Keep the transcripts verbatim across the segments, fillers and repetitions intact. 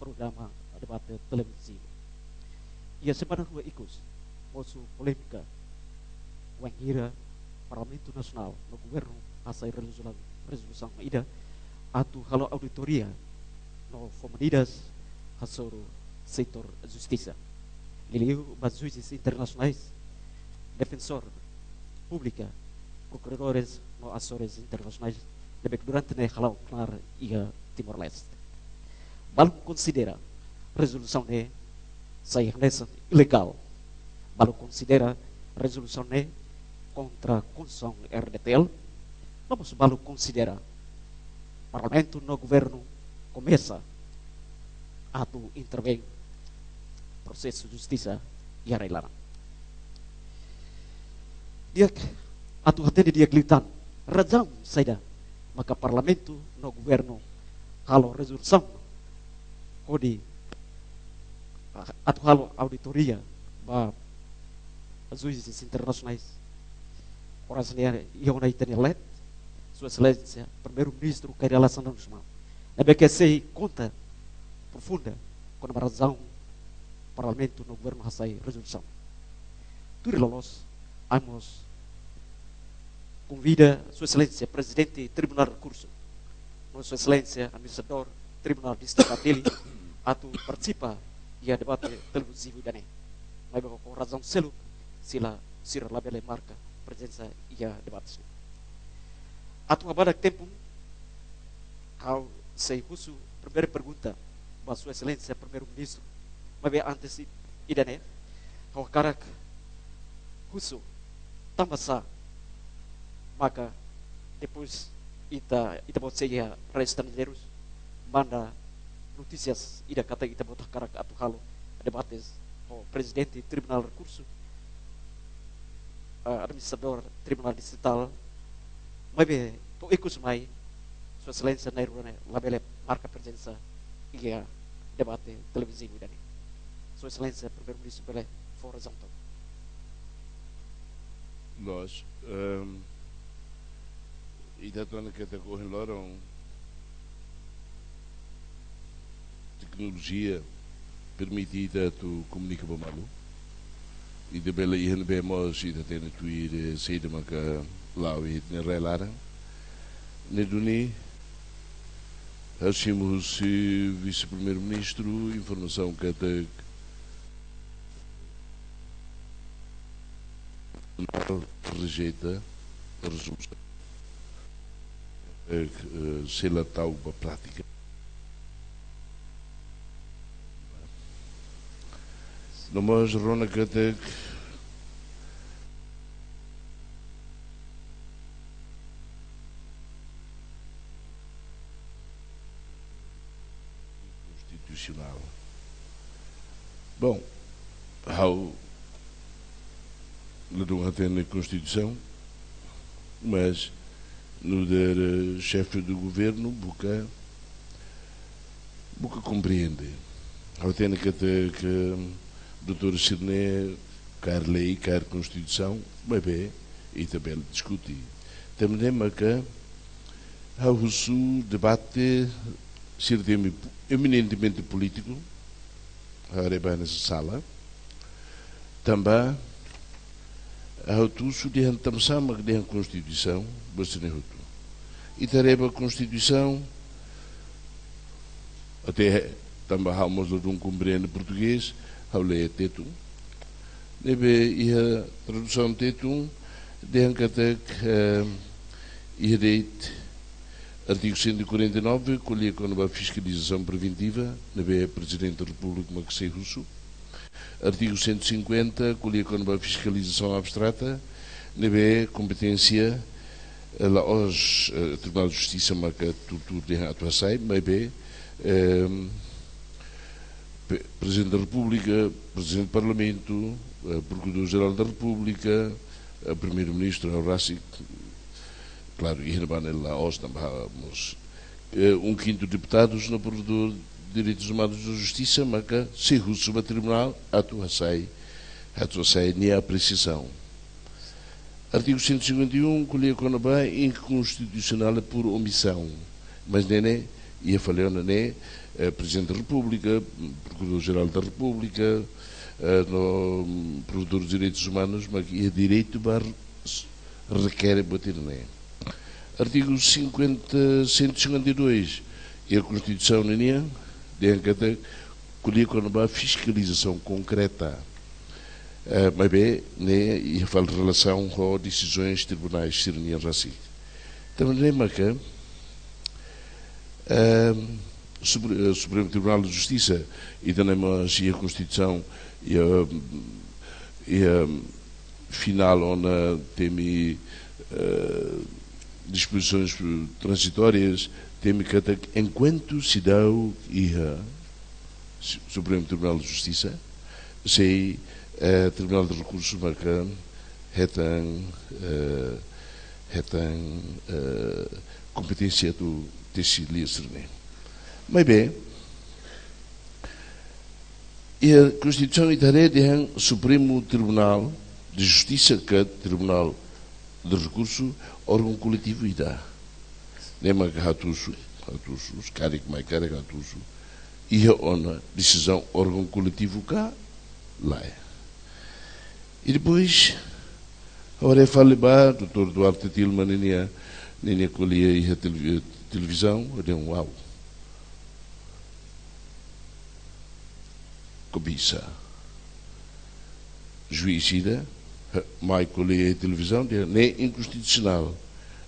programa debate televizivu. Iha semana rua ikus, mosu polémika wainhira Parlamentu Nasionál no Governu hasai rezolu-, rezolusaun ida atu halo auditoria no fó medidas hasoru setór justisa. Liuliu ba juízes internasionais, defensór públika, prokuradores no asesores internasionais ne'ebé durante ne'e hala'o knaar iha Timor-Leste. Balu konsidera rezolusaun ne'e sai hanesan ilegál. Balu konsidera rezolusaun ne'e kontra Konstituisaun R D T L. No mós balu konsidera Parlamentu no Governu komesa atu intervein prosesu justisa iha rai-laran. Di'ak, atu hatene di'ak liután, razaun saida maka Parlamentu no Governu halo rezolusaun hodi, ah, atu halo auditoria ba juízes internasionais. Oras ne'e iha ona ita-nia leet, Sua Exelénsia Primeiru-Ministru Kay Rala Xanana Gusmão, ne'ebé ke sei konta profunda kona-ba razaun Parlamentu no Governu hasai rezolusaun. Tuir loloos, ami mós konvida Sua Exelénsia Prezidente Tribunál Rekursu no Sua Exelénsia Administradór Tribunál Distritál Dili atu partisipa iha debate televizivu ida-ne'e. Maibé ho razaun seluk, sira, sira labele marka prezensa iha debate ne'e. Atu habadak tempu, ha'u sei husu primeira pergunta ba Sua Exelénsia Primeiru-Ministru. Maibé antes i-, ida-ne'e, ha'u hakarak husu tanbasá maka depois ita, ita-boot sei iha rai estranjeirus, manda notísias ida katak ita-boot hakarak atu halo debates ho Prezidente Tribunál Rekursu, ah, Administradór Tribunál Distritál, maibé to'o ikus mai Sua Exelénsia na'in-rua ne'e labele marka prezensa iha debate televizivu ida-ne'e. Sua Exelénsia Primeiru-Ministru bele fó razaun tomak. Loos, ehm, ita hatene katak ohin loron teknolojia permite ita atu komunika ba malu. Ita bele iha ne'ebé mós ita hatene tuir, eh, saida maka la'o iha ita-nia rai-laran. Ne'e duni, ha'u simu husi Vise-Primeiru-Ministru informasaun katak rejeita rezolusaun, eh, eh, sei la tau ba prátika. No mós rona katak konstitusionál. Bom, ha'u ladún hatene Konstituisaun, mas nu'udar, eh, xefe do governu buka, buka komprende. Ha'u hatene katak doutór sira-ne'e kaer lei, kaer Konstituisaun, maibé ita bele diskute. Tanba ne'e maka ha'u husu debate sira temi eminentemente polítiku, haree ba hanesan sala. Tanba ha'u husu dehan tanbasá mak dehan Konstituisaun, ba sira-ne'e hotu. Ita haree ba Konstituisaun, até tanba ha'u mós ladún komprende portugés, ha'u lee Tetun. Ne'ebé iha tradusaun Tetun, dehan katak, eh, iha de'it artigu cento e quarenta e nove, ko'alia kona-ba fiskalizasaun preventiva, ne'ebé Prezidente da Repúblika mak sei husu. Artigu cento e cinquenta, ko'alia kona-ba fiskalizasaun abstrata, ne'ebé kompeténsia, eh, la'ós, eh, Tribunál de Justisa maka tuur-tuur dehan atu hasai, maibé, ehm, Pe-, Prezidente da Repúblika, Prezidente do Parlamentu, eh, Prokuradór-Jerál da Repúblika, eh, Primeiru-Ministru, ha'u rasik, klaru, iha ne'ebá ne'e la'ós tanba ha'u mós, eh, um quinto deputadus no Prokuradór Direitus Umanus no Justisa, maka sei husu ba tribunál atu hasai, atu hasai nia apresiasaun. Artigu cento e cinquenta e um, ko'alia kona-ba inkonstitusionál por omissão. Mas ne'e ne'e iha fali ona ne'e, eh, Prezidente da Repúblika, Prokuradór-Jerál da Repúblika, eh, no, mm, Provedór de Direitos Humanos, mak iha direitu ba s-, rekere buat ida-ne'e. Artigu cinquenta, cento e cinquenta e dois iha Konstituisaun nian, dehan katak ko'alia kona-ba fiskalizasaun konkreta. Eh, maibé, ne'e iha fali relasaun ho desizaun tribunais sira-nian rasik. Tanba ne'e maka, ehm, Supre-, eh, Supremu Tribunál de Justisa, ita-nia mós iha Konstituisaun, iha, iha final ona temi, eh, dispozições transitórias, temi katak enkuantu seidauk iha Su-, Supremu Tribunál de Justisa, sei, eh, Tribunál de Rekursu maka hetan, eh, hetan, eh, kompeténsia atu tesi lia sira-ne'e. Maibé, iha Konstituisaun ita haree dehan Supremu Tribunál de Justisa ka Tribunál de Rekursu órgaun koletivu ida. Ne'e mak hatusu, hatusu, karik mai karik hatusu. Iha ona desizaun órgaun koletivu ka lae. I depois, ha'u haree fali ba doutór Duarte Tilman ninia, ninia ko'alia iha televi-, televizaun, ha'u dehan, "Uau." Kobisa. Juís ida, ha, mai ko'alia iha televizaun, dehan ne'e inkonstitusionál.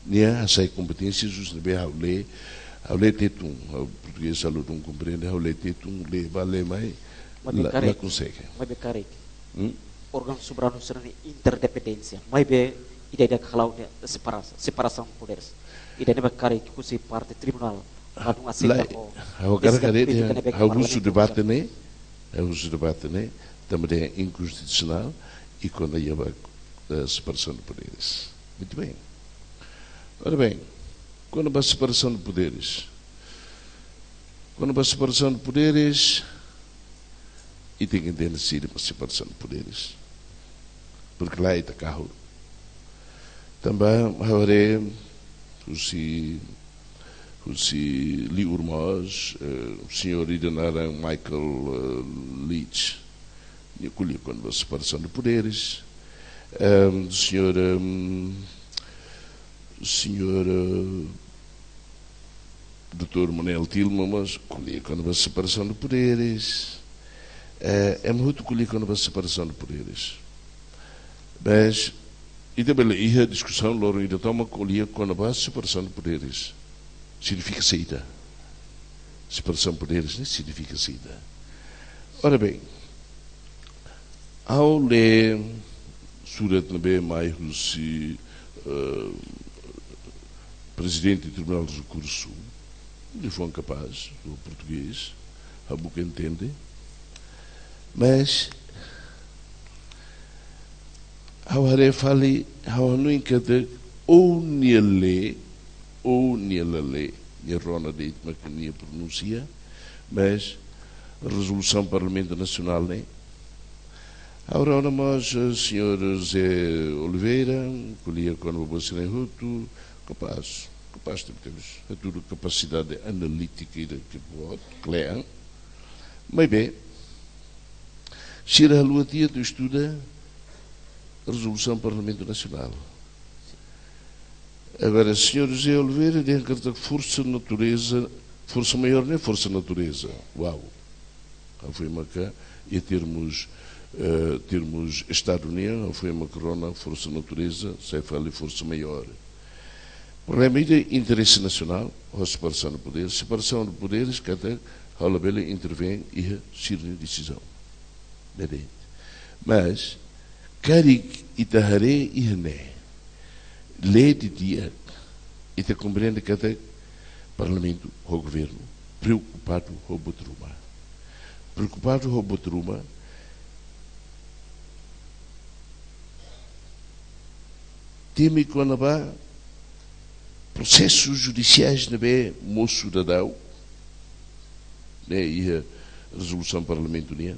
Nia hasai kompeténsia, juís ne'ebé ha'u lee, ha'u lee Tetun, ha'u portugés ha'u la dún komprende, ha'u lee Tetun, lee bá lee mai, Maibé la, karik, la konsege. Maibé karik. Hmm? Órgaun soberanu sira-nia interdependénsia. Maibé ida-idak hala'o ne'e separa-, separasaun poderes. Ida-ne'e mak karik husi parte tribunál. Ah, ladún aseita lae, ho ha'u hakarak dehan, dehan, ha'u husu debate ne'e, ha'u husu debate ne'e, tanba dehan inkonstitusionál, i kona-ba, eh, separasaun de poderes. Muito bem. Ora bem, kona-ba separasaun de poderes. Kona-ba separasaun de poderes, ita tenke entende saida mak separasaun de poderes. Porke lae ita kahur. Tanba ha'u haree husi, husi liur mós, eh, señór ida naran Michael, eh, Leach. Nia ko'alia kona-ba separasaun de poderes. Ehm, señór, ehm, señór, eh, doutór Manuel Tilman mós ko'alia kona-ba separasaun de poderes. Eh, ema hotu ko'alia kona-ba separasaun de poderes. Mas, ita bele iha diskusaun loron ida tomak ko'alia kona-ba separasaun de poderes. Signifika saida? Separasaun de poderes ne'e signifika saida? Ora bem, ha'u lee surat ne'ebé mai husi, eh, Prezidente Tribunál de Rekursu, liafuan kapás, liafuan portugés, ha'u buka entende. Mas, ha'u haree fali, ha'u hanoin katak, ou nia lee, ou nia la lee, nia rona de'it mak nia pronunsia, mas rezolusaun Parlamentu Nasionál ne'e. Agora, ona mós, eh, señór José Oliveira, ko'alia kona-ba buat sira-ne'e hotu, kapás, kapás tebes, tebes, hatudu kapasidade analítika ida ke boot, kle'an. Maibé, sira haluha tiha atu estuda rezolusaun Parlamentu Nasionál. Agora, señór José Oliveira dehan katak forsa natureza, forsa maiór ne'e forsa natureza. Uau. Ha'u foin maka, iha termus, eh, termus Estadu nian, ha'u foin maka rona forsa natureza, sai fali forsa maiór. Problema ida interese nasionál, ho separasaun de poderes, separasaun de poderes, katak ha'u labele intervein iha sira-nia desizaun. Ne'e de'it. Mas, karik ita haree iha ne'e, lee didi'ak, ita komprende katak Parlamentu ho Governu preokupadu ho buat ruma. Preokupadu ho buat ruma, temi kona-ba prosesus judisiais ne'ebé mosu daudaun, ne'e iha rezolusaun Parlamentu nian,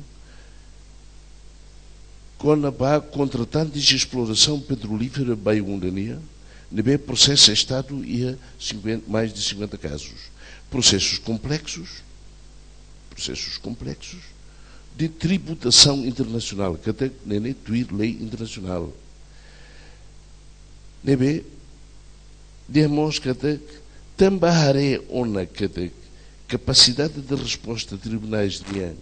kona-ba kontratantes de esplorasaun petrolífera baibain nian, Ne'ebé prosesa Estadu iha cinquenta, mais de cinquenta casos. Processos complexos, processos complexos de tributação internacional, katak ne'e ne'e tuir lei internacional. Ne'ebé, dehan mós katak, tanba haree ona katak capacidade de resposta tribunais nian,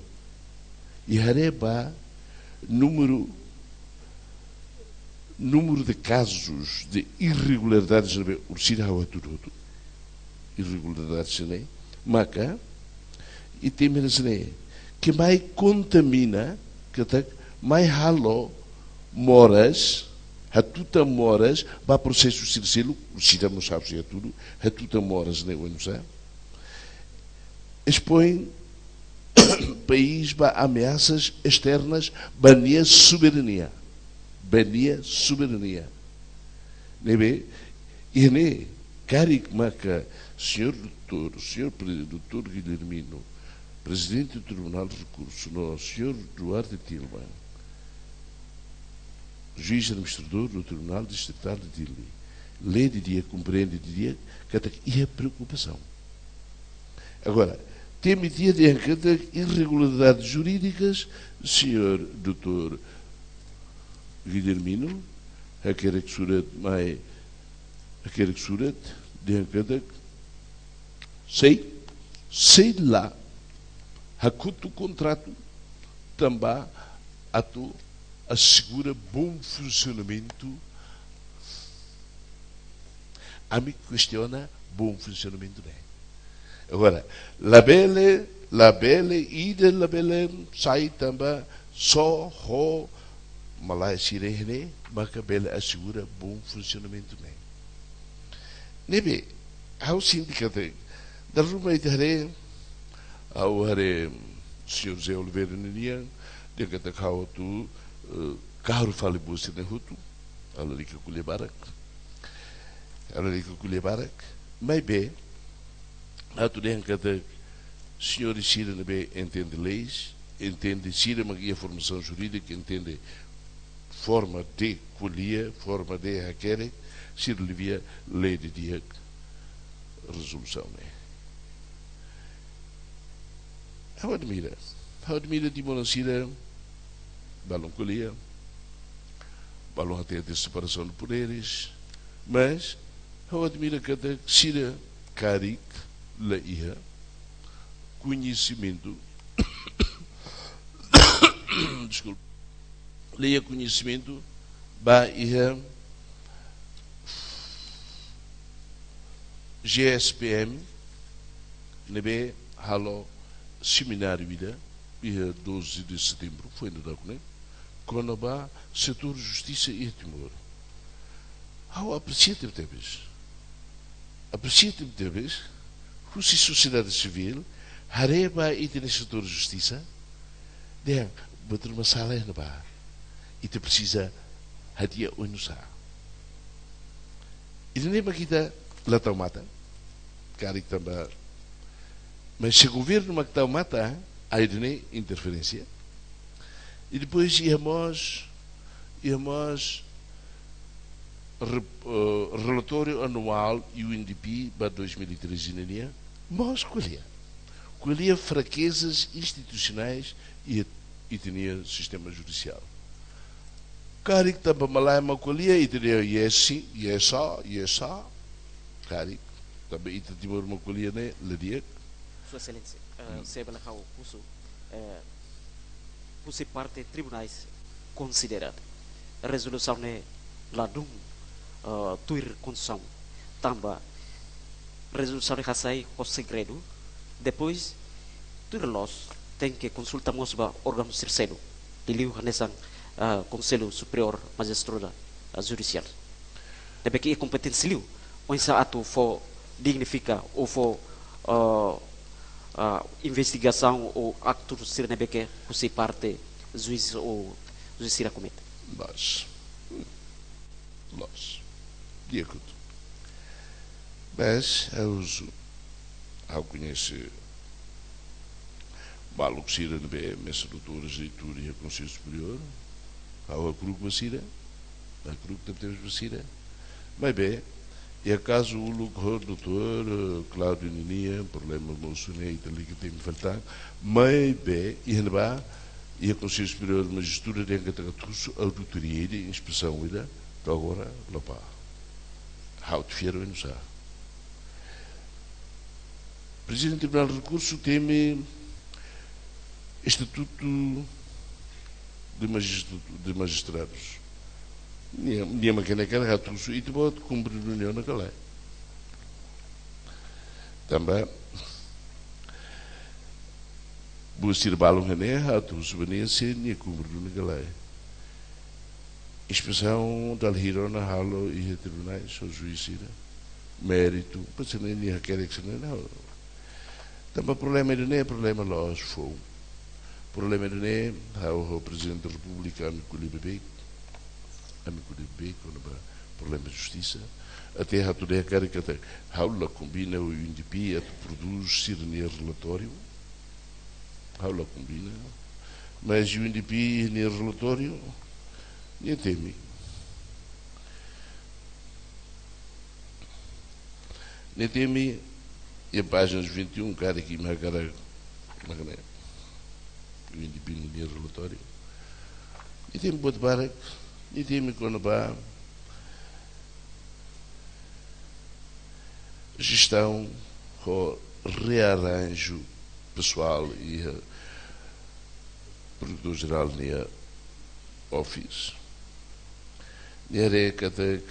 i haree ba número, número de casos de irregularidades ne'ebé orsida ha'u hatudu hotu, irregularidades ne'e, maka, i temi hanesan ne'e, ke mai kontamina, katak, mai halo moras, hatutan moras, ba prosesu sira seluk, orsida mós ha'u sei hatudu, hatutan moras ne'e oinsá. Expõe país ba ameasas externas, ba nia soberania. Ba nia soberania. Ne'ebé, i ne'e, karik maka, señór doutór, señór pre-, doutór Guilhermino, prezidente do Tribunal de Recurso, no señór Duarte Tilman, juiz administradór do Tribunal Distrital de Dili, lee didi'ak, komprende didi'ak, katak iha preokupasaun. Agora, temi tiha dehan katak irregularidades jurídicas, señór doutór Guilhermino, hakerek surat mai, hakerek surat, dehan katak, sei, sei la hakotu kontratu, tanba atu asegura bom funcionamento. Ami kestiona bom funcionamento ne'e. Agora, labele, labele, ida labele sai tanba só ho malae sira ne'e, maka bele asegura bom funcionamento ne'e. Ne'ebé, ha'u sente katak, dala ruma ita haree, ha'u haree, señór José Oliveira ninian, dehan katak ha'u atu, eh, kahur fali buat sira-ne'e hotu, ha'u lalika ko'alia barak. Ha'u lalika ko'alia barak. Maibé, atu dehan katak, señór sira ne'ebé entende leis, entende sira mak iha formasaun jurídika, entende forma de ko'alia, forma de hakerek, sira lee didi'ak rezolusaun ne'e. Ha'u admira. Ha'u admira timoroan sira, balun ko'alia, balun hatete separasaun de poderes, mas ha'u admira katak sira karik la iha koñesimentu, deskulpa, la iha koñesimentu ba iha G S P M ne'ebé halo semináriu ida iha doze de setembro, foin dadauk ne'e, kona-ba setór justisa iha Timor. Ha'u apresia tebetebes. Apresia tebetebes, husi sosiedade sivíl, haree ba ita-nia setór justisa, dehan, buat ruma sala iha ne'ebá. Ita presiza hadi'a oinsá. Ida-ne'e mak ita la tau matan, karik tanba, mas se governu mak tau matan, ida-ne'e interferénsia. I depois iha mós, iha mós re-, eh, relatóriu anuál U N D P ba dois mil e treze nian, mós ko'alia. Ko'alia fraquezas institucionais iha ita-nia sistema judisiál. Karik tanba malae mak ko'alia, ita dehan yes, yes, yes. Karik tanba ita Timor mak ko'alia ne'e la di'ak. Sua Exelénsia, eh, Hmm. se bele ha'u husu, eh, husi parte tribunais konsidera rezolusaun ne'e ladún, eh, tuir Konstituisaun, tanba rezolusaun ne'e hasai ho segredu, depois tuir loos tenke konsulta mós ba órgaun terseiru, liuliu hanesan, eh, Konsellu Superiór Majistratura, eh, Judisiál. Ne'ebé ke iha kompeténsia liu, oinsá atu fó dignifika ou fó, ah, ah, investigasaun ou aktu sira ne'ebé ke husi parte juís ou juís sira komete. Loos. Loos. Di'ak hotu. Mas, ha'u husu, ha'u koñese maluk sira ne'ebé mesak doutór, reitór iha Konsellu Superiór, ha'u hakru'uk ba sira, hakru'uk tebetebes ba sira. Maibé, Iha kazu uluk ho doutór, eh, Cláudio ninia, problema mosu ne'e, ita lalika temi fali tan. Maibé, iha ne'ebá, iha Konsellu Superiór Majistratura dehan katak atu husu auditoria ida, inspesaun ida, to'o agora, la ba. Ha'u atu fiar oinsá. Prezidente Tribunál Rekursu temi Estatutu de Majistratu-, de Majistradus. Nia, nia mak ne'e karik atu husu ita-boot kumpre duni ona ka lae. Tanba buat sira balun ne'e atu husu ba nia se nia kumpre duni ka lae. Inspesaun dala hira ona halo iha tribunais ho juís sira. Méritu, pa sira-ne'e nia hakerek sira-ne'e, la. Tanba problema ida-ne'e, problema la'ós foun. Problema ida-ne'e, ha'u ho Prezidente da Repúblika, ami ko'alia beibeik, ami ko'alia beibeik kona-ba problema justisa. Até ha'u atu dehan karik katak ha'u la konbina UNDP atu prodús sira-nia relatóriu. Ha'u la konbina. Mas UNDP nia relatóriu, nia temi. Nia temi, iha pájina vinte e um, karik imi hakarak, mak ne'e, UNDP nia relatóriu. Nia temi buat barak, nia temi kona-ba jestaun ho rearranju pesoál iha Prokuradór Jerál nia office. Nia haree katak,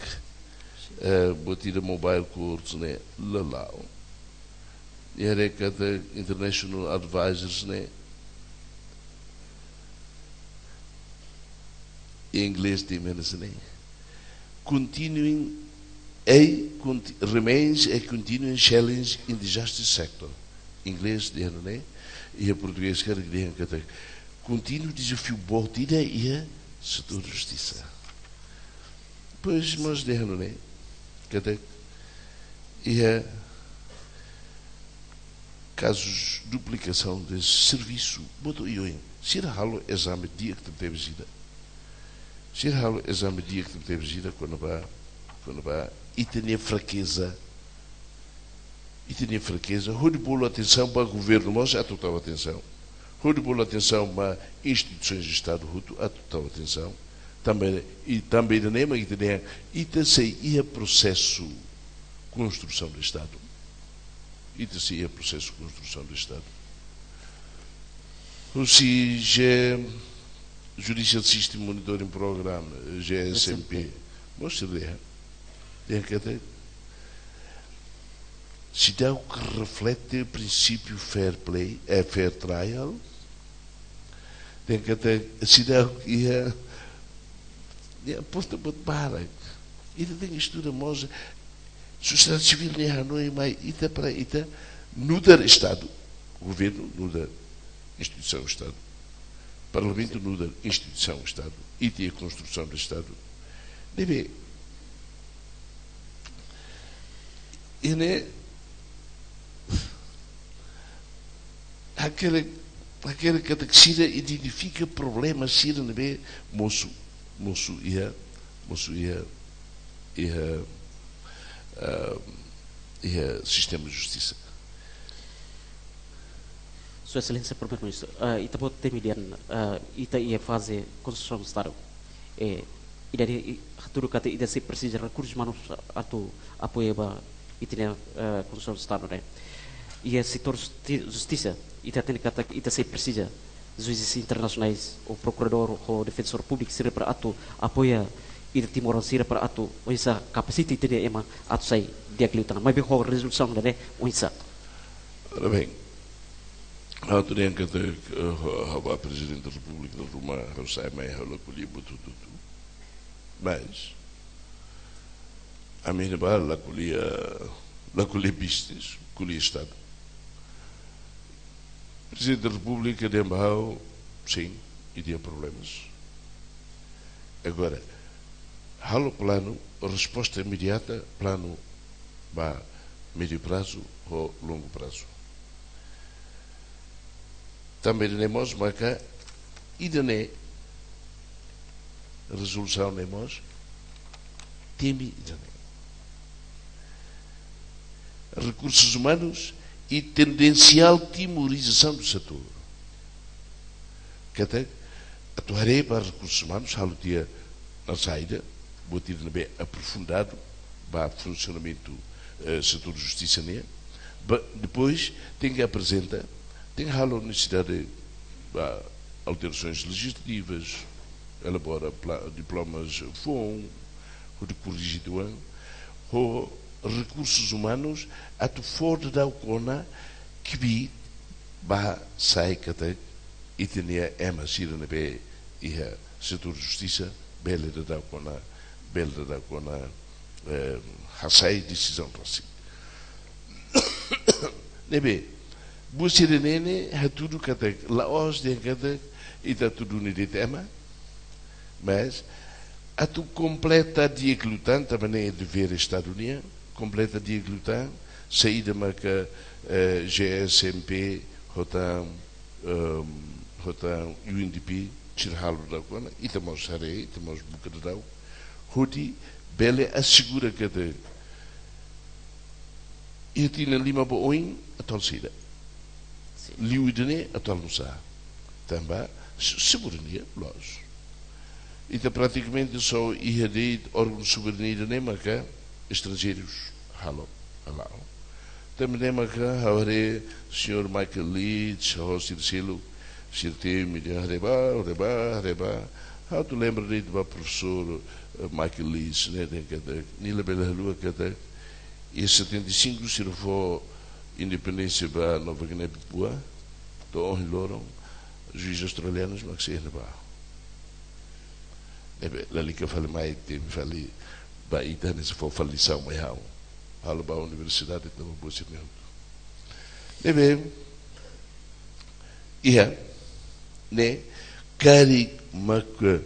eh, buat ida mobile courts ne'e la la'o. Nia haree katak international advisors ne'e, em inglês temi hanesan ne'e, continuing a conti-, remains a continuing challenge in the justice sector. Inglés dehan ne'e, iha portugés karik dehan katak kontinua dezafiu boot ida iha setór justisa. Pois, mós dehan ne'e, katak iha kazus duplikasaun de servisu, boot oioin, sira halo ezame di'ak tebetebes ida. Sira halo ezame di'ak tebetebes ida kona-ba, kona-ba ita-nia frakeza. Ita-nia frakeza, hodi bolu atensaun ba governu mós atu tau atensaun. Hodi bolu atensaun ba instituisoens de Estadu hotu atu tau atensaun. Tanba, i tanba ida-ne'e mak ita dehan, ita sei iha prosesu konstrusaun de Estadu. Ita sei iha prosesu konstrusaun de Estadu. Husi J-, Judicial System Monitoring Program, J S M P. Mós sira dehan. Dehan katak seidauk reflete prinsípiu fair play, eh, fair trial. Dehan katak seidauk iha, nia aponta buat barak. Ita tenke estuda mós sosiedade sivíl nia hanoin mai ita para ita nu'udar Estadu. Governu nu'udar instituisaun Estadu. Parlamentu nu'udar instituisaun Estadu. Ita iha konstrusaun de Estadu. Ne'ebé, ida-ne'e hakerek, hakerek katak sira identifika problema sira ne'ebé mosu, mosu iha, mosu iha, iha, ah, iha sistema justisa. Sua Exelénsia Primeiru-Ministru, ah, ita-boot temi dehan, ah, ita iha faze konstrusaun Estadu. Eh, ida-ne'e, i, hatudu katak ita sei presiza rekursus umanus atu apoia ba ita-nia, eh, konstrusaun Estadu ne'e. Iha setór justi-, justisa, ita hatene katak ita sei presiza juízes internasionais, ou prokuradór, ou defensór públiku sira para atu apoia ita timoroan sira para atu oinsá kapasita ita-nia ema atu sai di'ak liután. Maibé ho rezolusaun ida-ne'e oinsá? Ora bem, ha'u hatene katak, eh, ha'u ba Prezidente da Repúblika ruma, ha'u sai mai, ha'u la ko'alia buat hotu-hotu. Mas ami ne'ebá la ko'alia, la ko'alia business, ko'alia Estadu. Prezidente da Repúblika dehan ba ha'u, sin, ita iha problemas. Agora, halo planu, resposta imediata, planu ba médiu prazu ho longu prazu. Tanba ida-ne'e mós maka ida-ne'e, rezolusaun ne'e mós temi ida-ne'e. rekursus umanus i tendensiál timorizasaun do setór. Katak, atu haree ba rekursus umanus, halo tiha naran saida, buat ida ne'ebé aprofundadu ba funsionamentu, eh, setór justisa nian. Ba, depois, tenke aprezenta, tenke halo nesesidade ba alterações legislativas, elabora pla-, diplomas foun, hodi korrije uitoan, ho rekursus umanus, atu fó daudaun ona kbiit ba sai katak ita-nia ema sira ne'ebé iha setór justisa, bele daudaun ona, bele daudaun ona, eh, hasai desizaun rasik. Ne'ebé, buat sira-ne'e ne'e hatudu katak, la'ós dehan katak, ita atu duni de'it ema, mas atu kompleta di'ak liután, tanba ne'e devér Estadu nian, kompleta di'ak liután, saida maka, eh, G S M P, ho tan, ehm, ho tan U N D P, sira halo daudaun ona, ita mós haree, ita mós buka daudaun, hodi bele asegura katak iha tinan lima ba oin atuál saida. Sin. Liu ida-ne'e atuál nusá. Tanba, se-, soberania, loos. Ita pratikamente só iha de'it órgaun soberania ida-ne'e maka estranjeirus halo, hala'o. Tanba ne'e maka ha'u haree señór Michael Leach, ho sira seluk, sira temi dehan haree ba, haree ba, haree ba. Ha'u atu lembra de'it ba profesór, eh, Michael Leach, ne'e dehan katak, nia labele haluha katak, iha setenta e cinco sira fó independénsia ba Nova Guiné Papua, to'o ohin loron, juís australianus mak sei iha ne'ebá. Ne'ebé, lalika fali mai, temi fali ba ita hanesan fó fali lisaun mai ha'u. Halo ba universidade, tanba buat sira-ne'e hotu. Ne'ebé, iha, ne'e, karik maka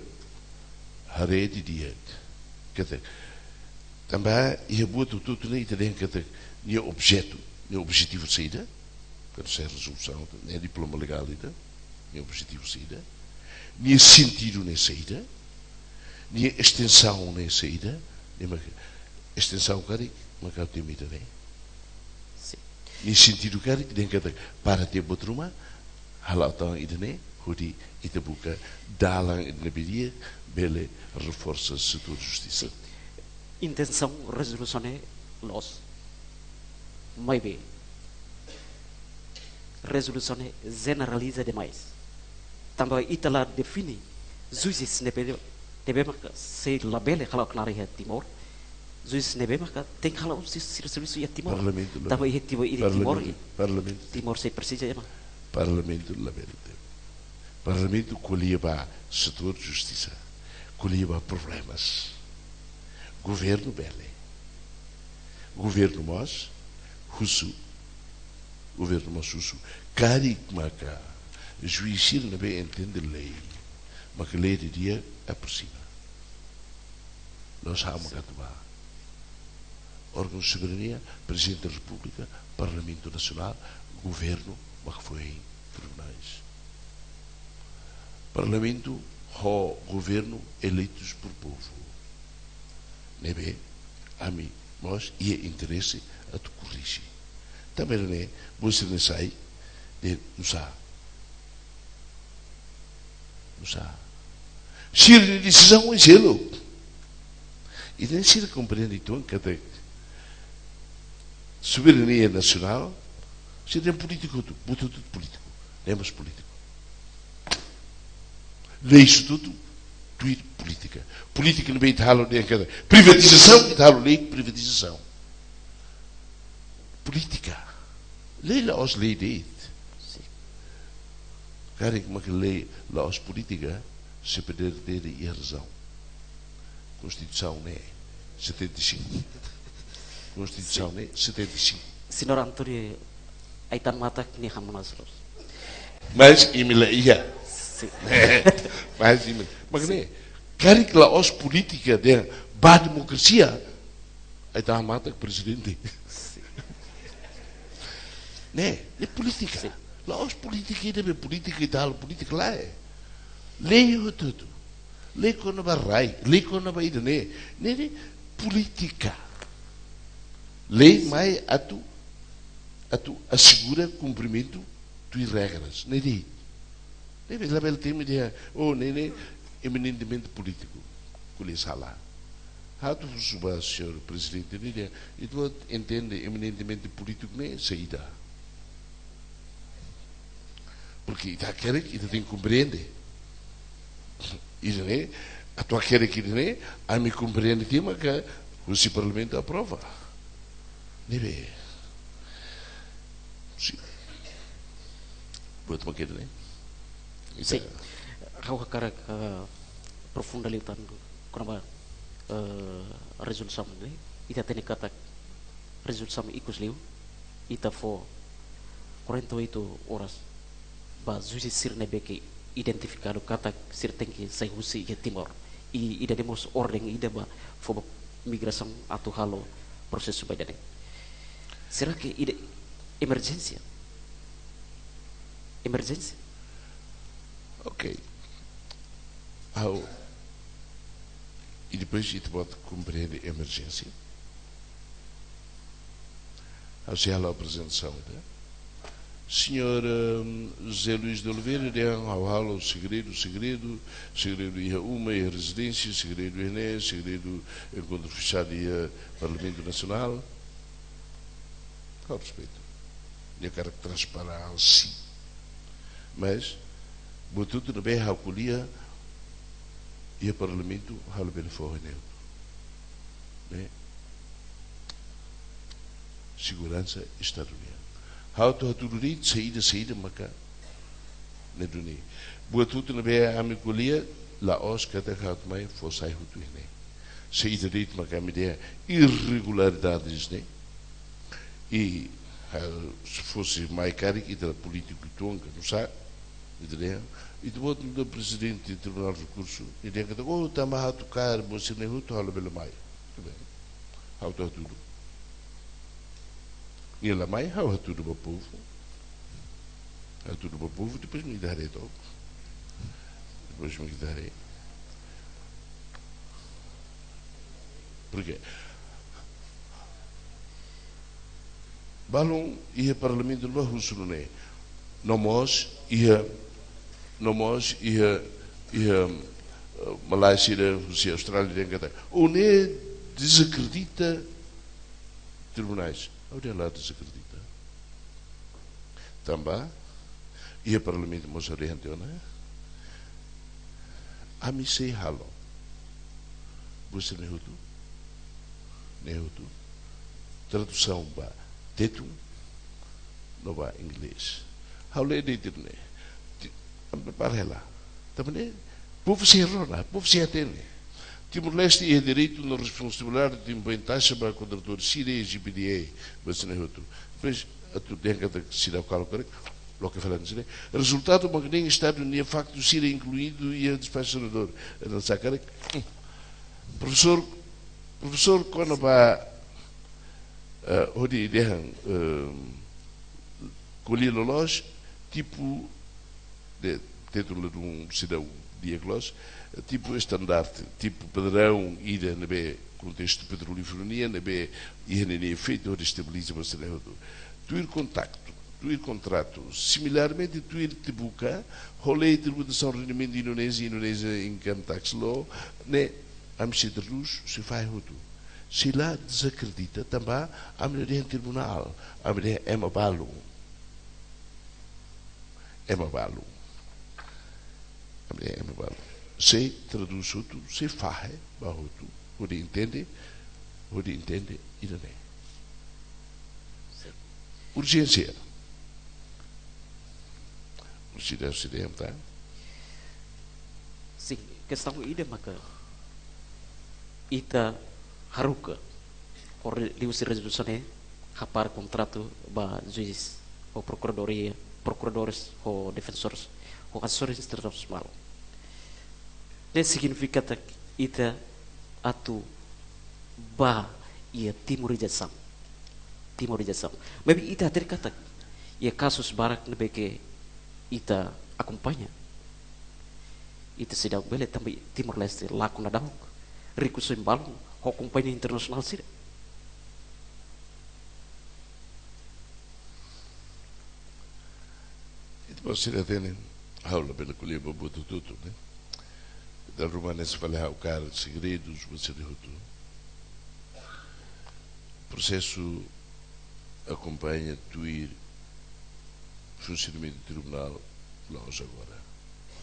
haree didi'ak. Katak, tanba iha buat hotu-hotu ne'e ita dehan katak nia objetu, nia objetivu saida, kuandu sai rezolusaun, ne'e diploma legál ida, nia objetivu saida, nia sentidu ne'e saida, nia estensaun ne'e saida, nia maka, estensaun karik, maka temi ida-ne'e. Sin. Nia sentidu karik, dehan katak para tiha buat ruma, hala'o tan ida-ne'e, hodi ita buka dalan ida ne'ebé di'ak, bele reforsa setór justisa. Sin. Intensaun rezolusaun ne'e loos. Maibé, rezolusaun ne'e jeneraliza demais. Tanba ita la define juízes ne'ebé, ne'ebé maka sei labele hala'o klaru iha Timor. Juízes ne'ebé maka tenke hala'o si-, si-, servisu iha Timor. Parlamentu labele. Tanba iha Timor, iha Timor, Parlamentu, Parlamentu. Timor sei presiza ema. Parlamentu labele. Parlamentu ko'alia ba setór justisa. Ko'alia ba problemas. Governu bele. Governu mós husu. Governu mós husu. Karik maka juís sira ne'ebé entende lei, maka lei di'ak aprezia. La'ós ha'u maka atu ba. Órgaun soberania, Prezidente da Repúblika, Parlamentu Nasionál, governu, maka foin tribunais. Parlamentu ho governu eleitus por povu. Ne'ebé, ami mós iha interese atu korrije. Tanba ne'e, buat sira-ne'e sai, dehan nusá. Nusá. Sira-nia desizaun oin seluk. Entaun sira komprende uitoan katak soberania nasionál, sira dehan polítiku hotu, buat hotu polítiku, lei mós polítiku. Lei hotu-hotu, tuir polítika. Polítika ne'ebé ita halo dehan katak privatizasaun, ita halo lei privatizasaun. Polítika. Lei la'ós lei de'it. Sin. Karik maka lei la'ós polítika, se peder dele iha razaun. Konstituisaun ne'e setenta e cinco. Konstituisaun ne'e setenta e cinco. Señór António, ai-tan matak nia hamutuk loos. Mas imi la iha. Sin. Mas imi. Mak ne'e, karik la'ós polítika dehan ba demokrasia, ai-tan matak prezidente. Sin. Ne'e, ne'e polítika. Sin. La'ós polítika, ida be polítika, ita halo polítika lae. Lei hotu-hotu. Lei kona-ba rai, lei kona-ba ida-ne'e. Ne'e, ne'e polítika. Lei mai atu atu asegura kumprimentu tuir regras, ne'e de'it. Ne'ebé labele temi dehan, oh, ne'e, ne'e eminentemente polítiku, ko'alia sala. Atu husu ba señór prezidente, ne'e dehan, ita-boot entende eminentemente polítiku ne'e saida? Porque ita hakerek, ita tenke komprende. Ida-ne'e, atu hakerek ida-ne'e, ami komprende tiha maka husi Parlamentu aprova. Ne'ebé. Sin. Buat mak ida-ne'e. Ita Sin. Ha'u hakarak, eh, aprofunda liután kona-ba, eh, rezolusaun ne'e. Ita hatene katak rezolusaun ikus liu, ita fó quarenta e oito horas ba juis sira ne'ebé ke identifikadu katak sira tenke sai husi iha Timor. I ida-ne'e mós orden ida ba fó ba migrasaun atu halo prosesu ba ida-ne'e. Será que ida emerjénsia? Emerjénsia? Ok. Ha'u, i depois ita-boot komprende emerjénsia? Ha'u sei halo aprezentasaun ida. Señór, ehm, José Luís de Oliveira dehan ha'u halo segredu, segredu, segredu iha uma, iha rezidénsia, segredu iha ne'e, segredu enkontru fechadu iha Parlamentu Nasionál. Ha'u respeita. Nia hakarak transparénsia. Mas buat hotu ne'ebé ha'u ko'alia iha Parlamentu, ha'u labele fó iha ne'e hotu. Ne'e seguransa Estadu nian. Ha'u atu hatudu de'it saida, saida maka ne'e duni. Buat hotu ne'ebé ami ko'alia, la'ós katak ha'u atu mai fó sai hotu iha ne'e. Saida de'it maka ami dehan irregularidades ne'e. I, eh, se fosse mai karik, ita polítiku uitoan ka nusá, ita dehan, ita-boot nu'udar prezidente Tribunál Rekursu, ita dehan katak, oh, tanba ha'u atu kaer buat sira-ne'e hotu, ha'u labele mai. Tudo bem. Ha'u atu hatudu. Nia la mai, ha'u hatudu ba povu. Hatudu ba povu, depois mak ita haree to'ok. Depois mak ita haree. Porquê? Balun iha Parlamentu ne'ebá husu nune'e. No mós iha, no mós iha, iha, eh, malae sira husi Austrália dehan katak, oh, ne'e dezakredita tribunais. Ha'u dehan la dezakredita. Tanba iha Parlamentu mós ha'u dehan tiha ona, ami sei halo buat sira-ne'e hotu, ne'e hotu, tradusaun ba Tetun no ba Inglés. Ha'u lee de'it ne'e. Ti-, ami prepara hela. Tanba ne'e, povu sei rona, povu sei hatene. Timor-Leste iha direitu no responsabilidade de implementasaun ba kontratór sira, G P D A, ba sira-ne'e hotu. Depois, atu dehan katak sira kalo korek, loke falante sira. Rezultadu mak ne'e Estadu nia faktu sira inkluidu iha despaxu sanadór. Entaun, sa korek. Profesór, profesór kona-ba, eh, hodi dehan, eh, ko'alia loloos, tipu, de, Tetun ladún seidauk di'ak loos, tipu estandarte, tipu padraun ida ne'ebé kontestu petrolíferu nian, ne'ebé iha ninia efeitu hodi estabiliza ba sira-ne'e hotu. Tuir kontaktu, tuir kontratu, similarmente tuir tipu ka, ho lei tributasaun rendimentu Indonézia, Indonesia Income Tax Law, ne'e ami sei tradús, sei fahe hotu. Sei la dezakredita, tanba ami la dehan tribunál, ami dehan ema balun. Ema balun. Ami dehan ema balun. Sei tradús hotu, sei fahe ba hotu, hodi entende, hodi entende ida-ne'e. Urjénsia. Urjénsia, urjénsia, tá? Sin, kestaun ida maka ita haruka, ho re-, liuhusi rezolusaun ne'e, hapara kontratu ba juís, ho prokuradoria, prokuradores, ho defensores, ho asesores institusionais malu. Ne'e signifika katak ita atu ba iha timorizasaun. Timorizasaun. Maibé ita hatene katak iha kazus barak ne'ebé ke ita akompaña, ita seidauk bele tanba Timor-Leste lakon daudaun, rikusoin balun ho kompañia internasionál sira. Sira hatene, ha'u labele ko'alia ba buat hotu-hotu, ne'e? Dala ruma ne'e se fali ha'u kaer segredus ba sira hotu. Prosesu akompaña tuir funsionamentu tribunál la'ós agora.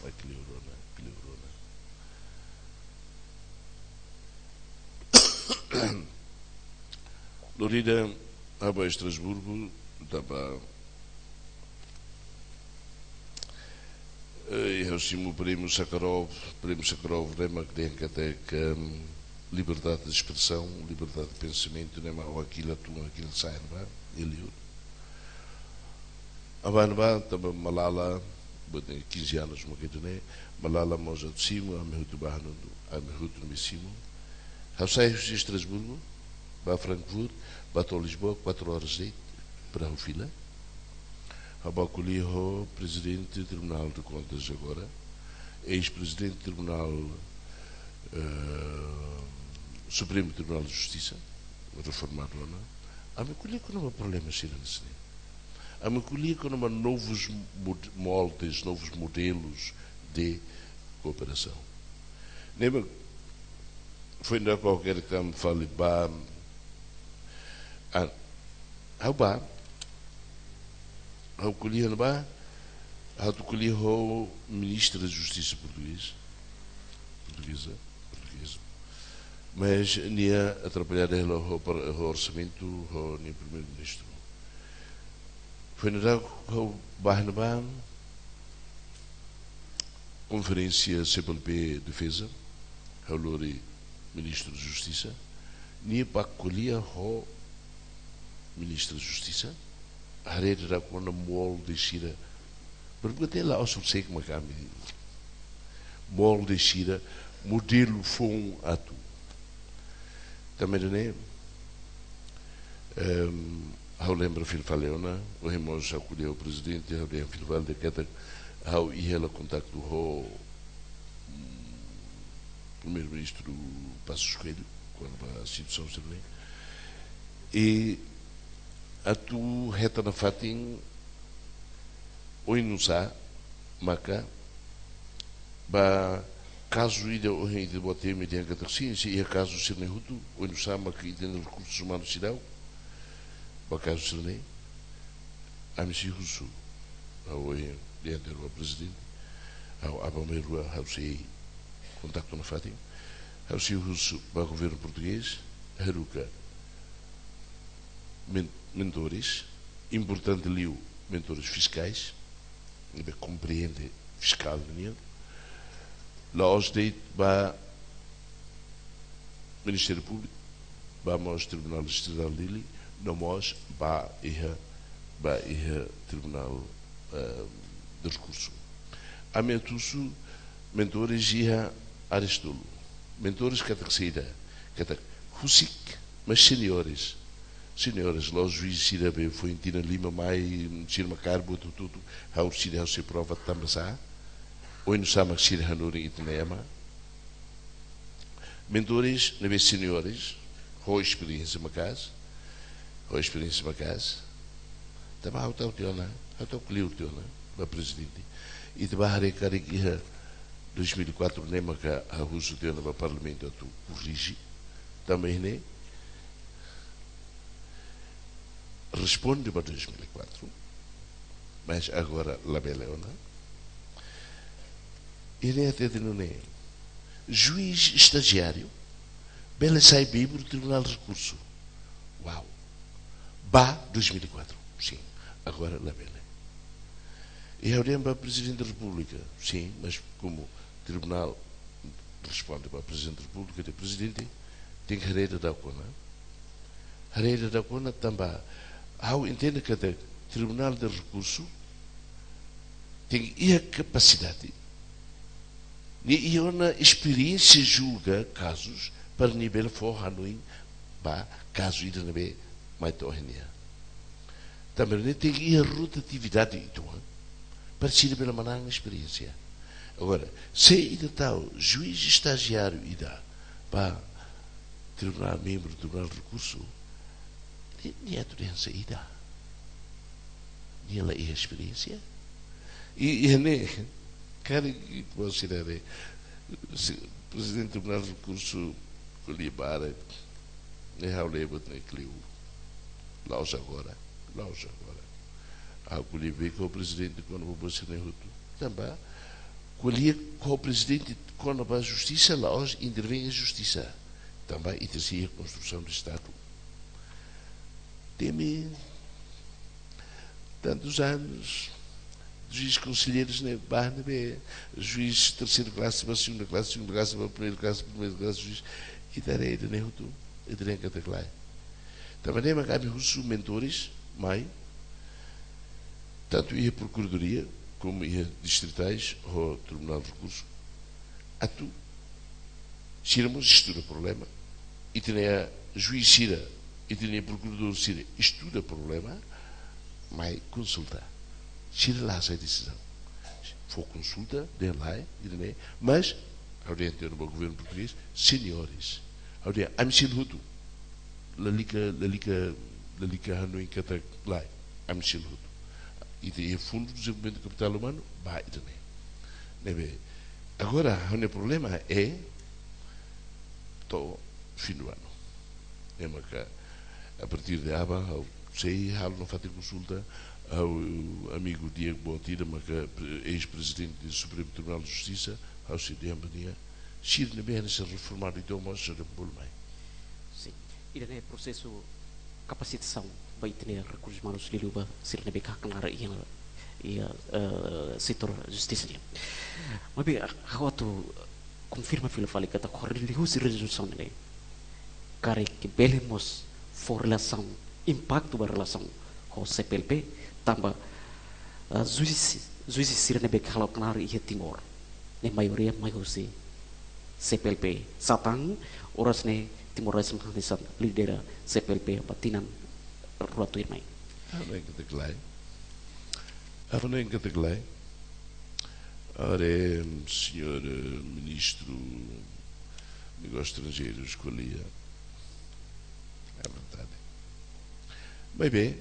Mas kleur ona, kleur ona. Lori ida ha'u ba Estrasburgu, tanba, eh, ha'u simu Prémiu Sakharov, Prémiu Sakharov ne'e mak dehan katak, ehm, liberdade de expressão, liberdade de pensamento, ne'e mak hakilar tun, hakilar sa'e ne'ebá, Eliot. Ha'u bá ne'ebá, tanba Malala, buat ne'e quinze anos mak ida-ne'e, Malala mós atu simu, ami hotu bá hanu'u, ami hotu ne'ebé simu. Ha'u sai husi Estrasburgu, bá Frankfurt, bá to'o Lisboa, quatro horas de'it, para ha'u fila. Ha'u bá ko'alia ho Prezidente Tribunal de Contas agora, eis-prezidente Tribunal, eh, Supremo Tribunal de Justiça, reformadu ona. Ami ko'alia kona-ba problema sira-ne'e. Ami ko'alia kona-ba novos mod-, moldes, novos modelos de cooperação. Ne'ebé, foin daudauk ha'u hakarak fali bá, ah, ha'u bá, ha'u ko'alia ne'ebá, ha'u atu ko'alia ho Ministra da Justiça portugés, portugeza, portugeza. Mas nia atrapalladu hela ho par-, ho orsamentu, ho nia Primeiru-Ministru. Foin daudauk ha'u bá ne'ebá, konferénsia C P L P Defeza, ha'u lori Ministru Justisa, nia bá ko'alia ho Ministru Justisa, haree daudauk kona-ba molde sira. Pergunta la'ós ha'u husik mak ami. Molde sira, modelu foun atu. Tanba ne'e, ehm, ha'u lembra fila fali ona, ohin mós ha'u ko'alia ho Prezidente, ha'u dehan fila fali katak ha'u iha hela kontaktu ho, mm, Primeiru-Ministru Passos Coelho, kona-ba situasaun sira-ne'e. I atu hetan nafatin oinsá maka ba kazu ida ohin ita-boot temi dehan katak sin, se iha kazu sira-ne'e hotu, oinsá maka ita-nia rekursus umanus seidauk ba kazu sira-ne'e. Ami sei husu, ha'u ohin dehan tuir ba Prezidente, ha'u aban-bainrua ha'u sei kontaktu nafatin, ha'u sei husu ba governu portugés, haruka men-, mentores, importante liu mentores fiskais, ne'ebé komprende fiskál nian, la'ós de'it ba Ministériu Públiku, ba mós Tribunál Distritál Dili, no mós ba iha, ba iha Tribunál, eh, de Rekursu. Ami atu husu mentores iha áreas tolu. Mentores katak saida, katak husik, mas seniores. Seniores, la'ós juís sira be foin tinan lima mai, sira mak kaer buat hotu-hotu, ha'u sira, ha'u sei prova tanba sá, oinsá mak sira hanorin ita-nia ema. Mentores ne'ebé seniores, ho esperiénsia maka'as, ho esperiénsia maka'as. Tanba ha'u tau tiha ona, ha'u tau kleur tiha ona ba Prezidente. Ita bá haree karik iha dois mil e quatro ne'e maka ha'u husu tiha ona ba Parlamentu atu korrije. Tanba ne'e, responde ba dois mil e quatro, mas agora labele ona. I ne'e até de nune'e, juís estajiáriu bele sai membru Tribunál de Rekursu. Uau! Ba dois mil e quatro, sin. Agora labele. I ha'u dehan ba Prezidente da Repúblika, sin, mas komu tribunál responde ba Prezidente da Repúblika, dehan Prezidente, tenke haree daudauk ona. Haree daudauk ona tanba ha'u entende katak Tribunál de Rekursu tenke iha kapasidade, nia iha ona esperiénsia julga kazus, para nia bele fó hanoin ba kazu ida ne'ebé mai to'o iha nia. Tanba ne'e tenke iha rotatividade uitoan, para sira bele manán esperiénsia. Agora, se ita tau juís estajiáriu ida ba tribunál, membru Tribunál Rekursu, nia, nia atu dehan saida? Nia la iha esperiénsia? I, i ne'e, karik ita-boot sira haree, se Prezidente Tribunál Rekursu ko'alia barak, ne'e ha'u leba ne'e kleur. La'ós agora, la'ós agora. Ha'u ko'alia barak ho prezidente kona-ba buat sira-ne'e hotu. Tanba, ko'alia ho prezidente kona-ba justisa, la'ós intervein iha justisa. Tanba, ita sei iha konstrusaun de Estadu. Temi tantos anos, juís konselleiru ne'e ba ne'ebé, juís terseira klase ba segunda klase, segunda klase ba primeira klase, primeira klase, juís, ita haree ida-ne'e hotu, ita haree katak lae. Tanba ne'e mak ami husu mentores mai, tantu iha prokuradoria, komu iha distritais, ho Tribunál Rekursu, atu sira mós estuda problema. Ita-nia juís sira, ita-nia prokuradór sira estuda problema, mai konsulta. Sira la hasai desizaun. Fó konsulta, dehan lae, ida-ne'e, mas, ha'u dehan tiha ona ba governu portugés, seniores. Ha'u dehan, ami sira hotu. Lalika, lalika, lalika hanoin katak lae, ami sira hotu. Ita iha Fundu Dezenvolvimentu Kapitál Umanu, ba ida-ne'e. Ne'ebé, agora, ha'u-nia problema é, to'o fim do ano. Ne'e maka, a partir de aban, ha'u sei halo nafatin konsulta, ha'u amigu di'ak boot ida maka pre-, eis-prezidente do Supremo Tribunal de Justiça, ha'u sei dehan ba nia, sira ne'ebé hanesan reformadu ida mós sei dehan bolu mai. Sin. Ida-ne'e prosesu kapasitasaun ba ita-nia rekursus umanus liuliu ba sira ne'ebé ka knaar iha, iha, eh, setór justisa nian. Maibé, ha'u atu konfirma fila fali katak ho liuhusi rezolusaun ne'e, karik bele mós fó relasaun, impaktu ba relasaun ho C P L P, tanba, ah, juís, juís sira ne'ebé halo knaar iha Timor, ne'e maioria mai husi C P L P. Satán, oras ne'e Timor-Leste hanesan lidera C P L P ba tinan rua tuirmai. Ha'u hanoin katak lae. Ha'u hanoin katak lae. Haree, señór, eh, ministru Negósius Estranjeirus ko'alia, é verdade. Maibé,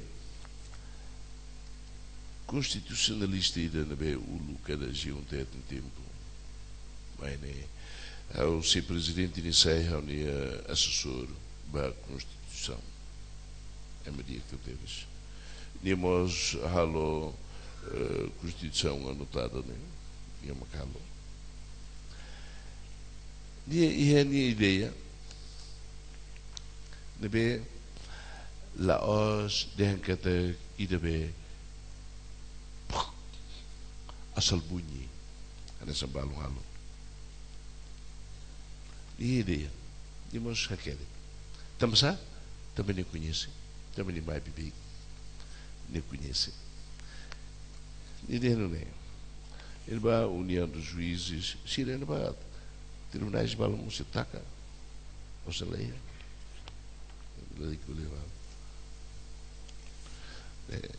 konstitusionalista ida ne'ebé uluk kada G um T tem tempo. Mai ne'e, ha'u sei prezidente nia sai ha'u-nia asesór ba konstituisaun. Ema di'ak tebes. Nia mós halo, eh, konstituisaun anotada ne'e, nia mak halo. Nia iha nia ideia, ne'ebé la'ós dehan katak ida be asal bunyi, hanesan balun halo. Nia ideia, nia mós hakerek. Tanba sá? Tanba nia koñese, tanba nia mai bibi, nia koñese. Nia dehan nune'e, nia ba União dos Juízes, sira nia ba tribunais balun mós taka, ou seja, lei, lei que leva. Eh,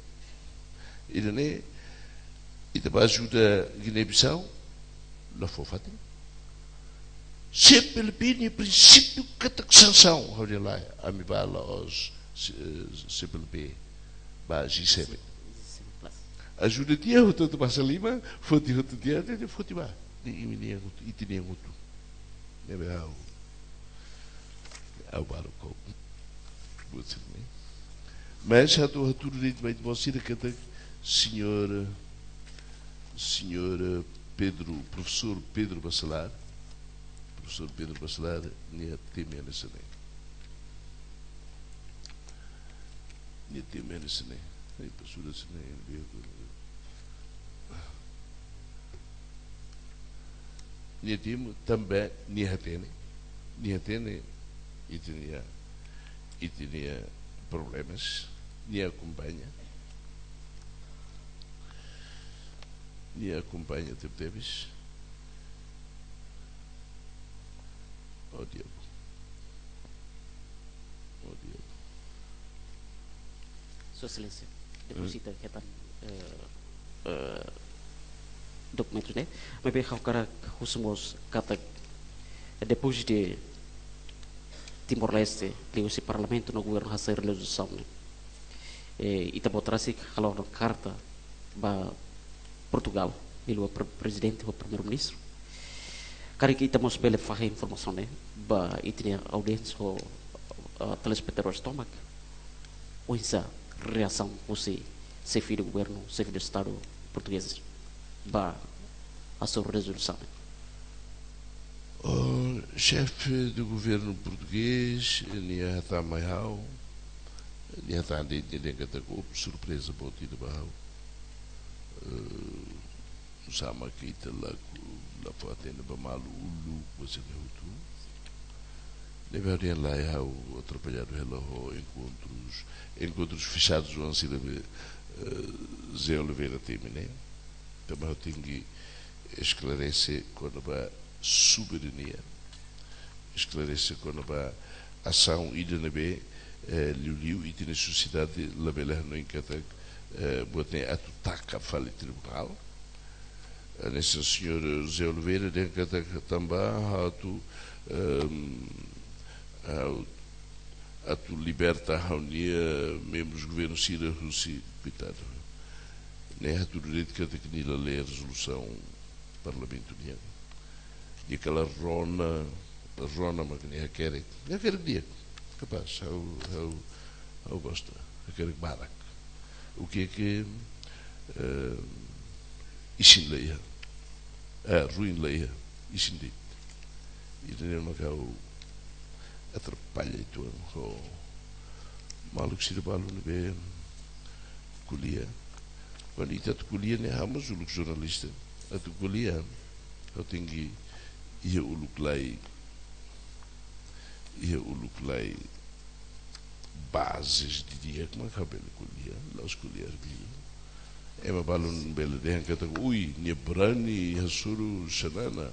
ida-ne'e, ita ba ajuda Guiné-Bissau, la fó fatin. C P L P nia prinsípiu katak sansaun, ha'u dehan lae, ami ba la'ós, eh, C P L P, ba G seven. Ajuda tiha hotu, hotu ba Salima, foti hotu tiha, tiha, tiha, foti ba. Nia, nia, nia, ita-nia hotu. Ne'ebé ha'u, ha'u balu ko buat sira-ne'e. Mas ha'u atu hatudu de'it ba ita-boot sira katak señór, señór Pedro, profesór Pedro Bacelar, profesór Pedro Bacelar, nia temi hanesan ne'e. Nia temi hanesan ne'e. Ai, profesór hanesan ne'e, nia temi tanba nia hatene, nia hatene ita-nia, ita-nia problemas, nia akompaña, nia akompaña tebetebes. Oh diabu. Oh diabu. Sua Exelénsia, depois ita hetan, eh, eh, dokumentus ne'e. Maibé ha'u hakarak husu mós katak, eh, depois de Timor-Leste, liuhusi Parlamentu no Governu hasai rezolusaun ne'e, eh, ita-boot rasik halo ona karta ba Portugal, liuliu pre-, prezidente ho primeiru-ministru. Karik ita mós bele fahe informasaun ne'e ba ita-nia audiénsia ho, ah, telespetadór tomak. Oinsá reasaun husi xefe de governu, xefe de estadu portugés ba hasoru rezolusaun ne'e? O xefe de governu portugés, nia hatán mai ha'u, nia hatán de'it, nia dehan katak surpreza boot ida ba ha'u. Eh, oinsá mak ita la, la fó atende ba malu uluk, ba sira-ne'e hotu. Ne'ebé ha'u dehan lae, ha'u atrapalladu hela ho enkontrus, enkontrus fexadus oan sira be, eh, José Oliveira temi ne'e. Tanba ha'u tenke esklarese kona-ba soberania, esklarese kona-ba asaun ida ne'ebé, eh, liuliu ita-nia sosiedade labele hanoin katak, eh, buat ne'e atu taka fali tribunál. Eh, hanesan señór José Oliveira dehan katak tanba atu, ehm, atu, atu liberta ha'u-nia membrus governu sira husi, koitadu. Ne'e hatudu de'it katak nia la lee rezolusaun parlamentu nian. Nia kala rona, rona mak nia hakerek. Nia hakerek di'ak. Kapás, ha'u, ha'u, ha'u gosta. Hakerek barak. O que é que, eh, isin la iha? Eh, ruin la iha, isin de'it. Ida-ne'e mak ha'u atrapalla uitoan ho maluk sira balu ne'ebé ko'alia. Kuandu ita atu ko'alia ne'e, ha'u mós uluk jornalista. Atu ko'alia, ha'u tenke iha uluk lai, iha uluk lai bases didi'ak mak ha'u bele ko'alia, la'ós ko'alia arbiu. Ema balun bele dehan katak, ui, nia berani hasoru xanana.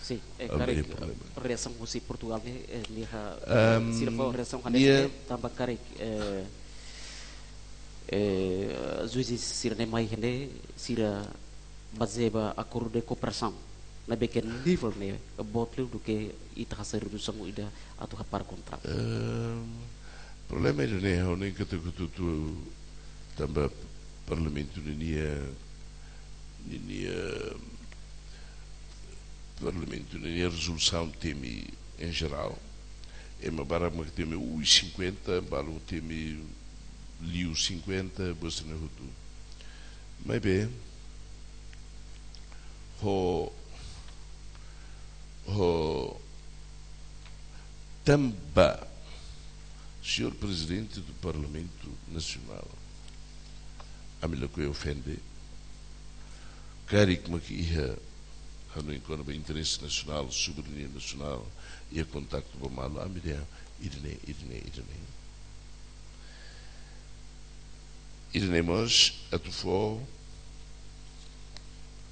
Sin, eh, ha'u la karik, iha problema. Reasaun husi Portugal ne'e, eh, nia ha-, Ehm, sira fó reasaun hanesan nia ne'e, tanba karik, eh, eh, juízes sira-ne'e mai iha ne'e, sira bazeia ba akordu de kooperasaun. Ne'ebé ke nivel ne'e boot liu duké ita hasoru rezolusaun ida atu hapara kontra. Ehm, problema ida-ne'e, ha'u hanoin katak hotu-hotu tanba parlamentu ninia, ninia, parlamentu ninia rezolusaun temi em geral. Ema barak mak temi ui cinquenta, balun temi liu cinquenta, buat sira-ne'e hotu. Maibé, ho, ho, tanba señór prezidente do Parlamentu Nasionál, ami lakohi ofende, karik mak iha hanoin kona-ba interese nasionál, soberania nasionál, iha kontaktu ba malu, ami dehan, ida-ne'e, ida-ne'e, ida-ne'e. Ida-ne'e mós atu fó,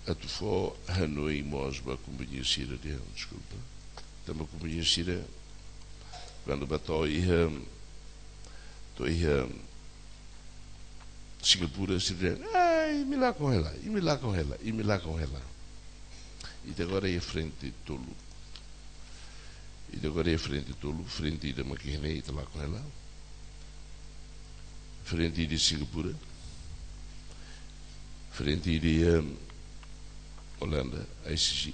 atu fó hanoin mós ba kompañia sira dehan, deskulpa. Tanba kompañia sira, kuandu bá to'o iha, to'o iha Singapura, sira dehan, ai, imi lakon hela, imi lakon hela, imi lakon hela. Ita agora iha frente tolu. Ita agora iha frente tolu, frente ida mak iha ne'e, ita lakon hela. Frente ida Singapura. Frente ida, ehm, Holanda, I C G.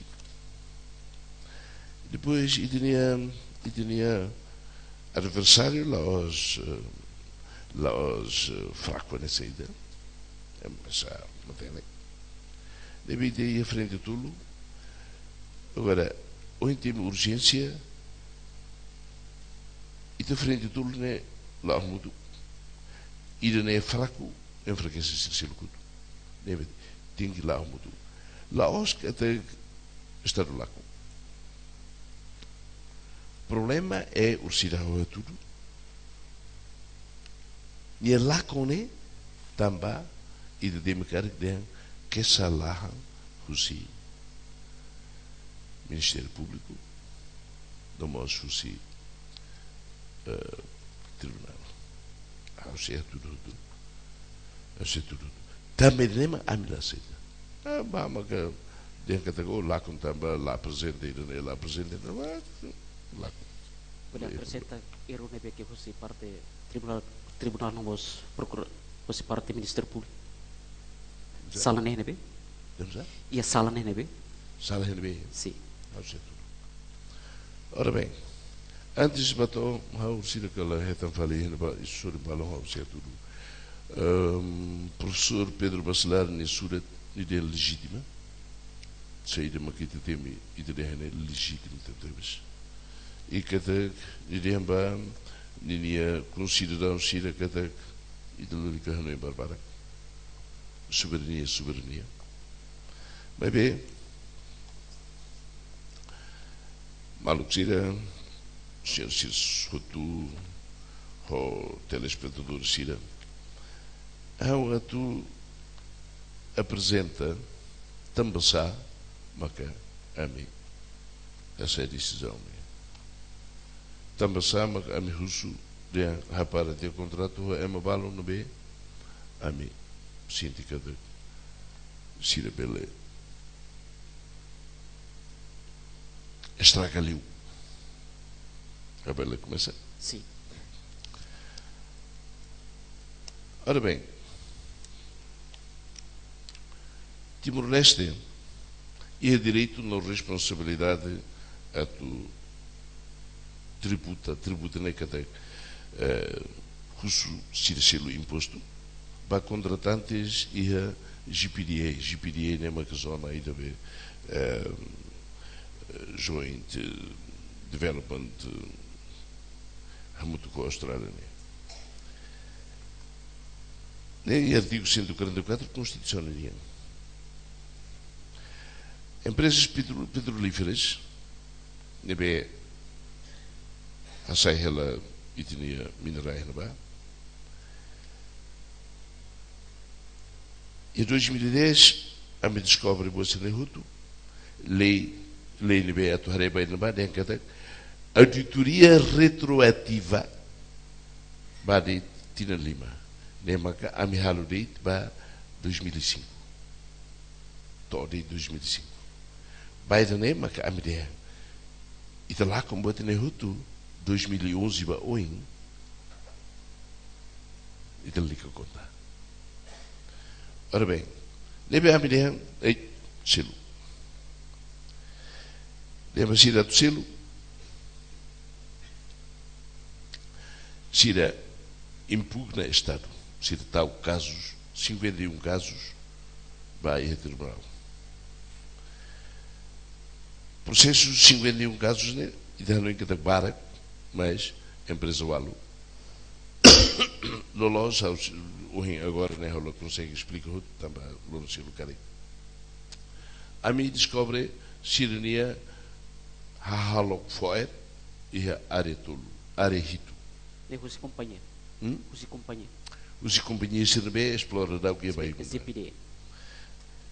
Depois, ita-nia, ita-nia adversáriu la'ós, eh, la'ós, eh, fraku hanesan ida. Ema sa matenek. Ne'ebé ita iha frente tolu. Agora, ohin temi urjénsia, ita frente tolu ne'e la'o hamutuk. Ida-ne'e fraku, enfrakese sira seluk hotu. Ne'ebé tenke la'o hamutuk. La'ós katak Estadu lakon. Problema é orsida ha'u hatudu. Nia lakon ne'e tanba ita temi karik dehan kesalahan husi Ministériu Públiku, no mós husi, eh, tribunál. Ha'u sei hatudu hotu. Ha'u sei hatudu hotu. Tanba ne'e mak ami la aseita. Ah, ba maka dehan katak, oh, lakon tanba la aprezenta, ida-ne'e la aprezenta, ida-ne'e lakon. Bele aprezenta erru ne'ebé ke husi parte tribunál, tribunál no mós prokura-, husi parte Ministériu Públiku. Sala ne'e ne'ebé? Temos a? Iha sala ne'e ne'ebé? Sala ne'ebé? Sin. Ha'u sei hatudu. Ora bem, antes bá to'o, ha'u sira kala hetan fali iha ne'ebá, isu de balão, ha'u sei hatudu. Ahm, profesór Pedro Bacelar nia surat, nia dehan lejítima. Saida mak ita temi, ita dehan ne'e lejítimu tebetebes. I katak, nia dehan ba ninia konsideradu sira katak, ita lalika hanoin barbarak. Soberania, soberania. Maibé, maluk sira, señór sira hotu, ho telespetadór sira, ha'u atu aprezenta tanbasá maka ami hasai desizaun ne'e. Tanbasá maka ami husu dehan hapara tiha kontratu ho ema balun ne'ebé ami sente katak sira bele estraga liu. Ka bele komesa? Sin. Ora bem, Timor-Leste iha direitu no responsabilidade atu tributa, tributa ne'e katak, eh, husu sira selu impostu ba kontratantes iha G P D A, G P D A ne'e maka zona ida be, eh, Joint, eh, Development, eh, hamutuk ho Austrália ne'e. Ne'e artigu cento e quarenta e quatro Konstituisaun nian. Empresas petro-, petrolíferas, ne'ebé hasai hela ita-nia minerais ne'ebá. Iha dois mil e dez, ami deskobre buat sira-ne'e hotu, lei, lei ne'ebé atu haree ba ne'ebá, dehan katak auditoria retroativa ba de'it tinan lima. Ne'e maka ami halo de'it ba dois mil e cinco. To'o de'it dois mil e cinco. Ba ida-ne'e maka ami dehan, ita lakon buat ne'e hotu, dois mil e onze ba oin, ita lalika konta. Ora bem, ne'ebé ami dehan, ei, selu. Dehan ba sira atu selu. Sira impugna Estadu. Sira tau kazus, cinquenta e um kazus, ba iha tribunál. Prosesu cinquenta e um kazus ne'e, ita hanoin katak barak, mas empreza ualu. Loloos, ha'u sei, ohin agora ne'e ha'u la konsege esplika hotu, tanba loron seluk karik. Ami deskobre sira-nia hahalok fo'er iha área tolu, área hitu. Ne'e husi kompañia. Hmm? Husi kompañia. Husi kompañia sira ne'ebé esplora daudaun iha bairru. G P D.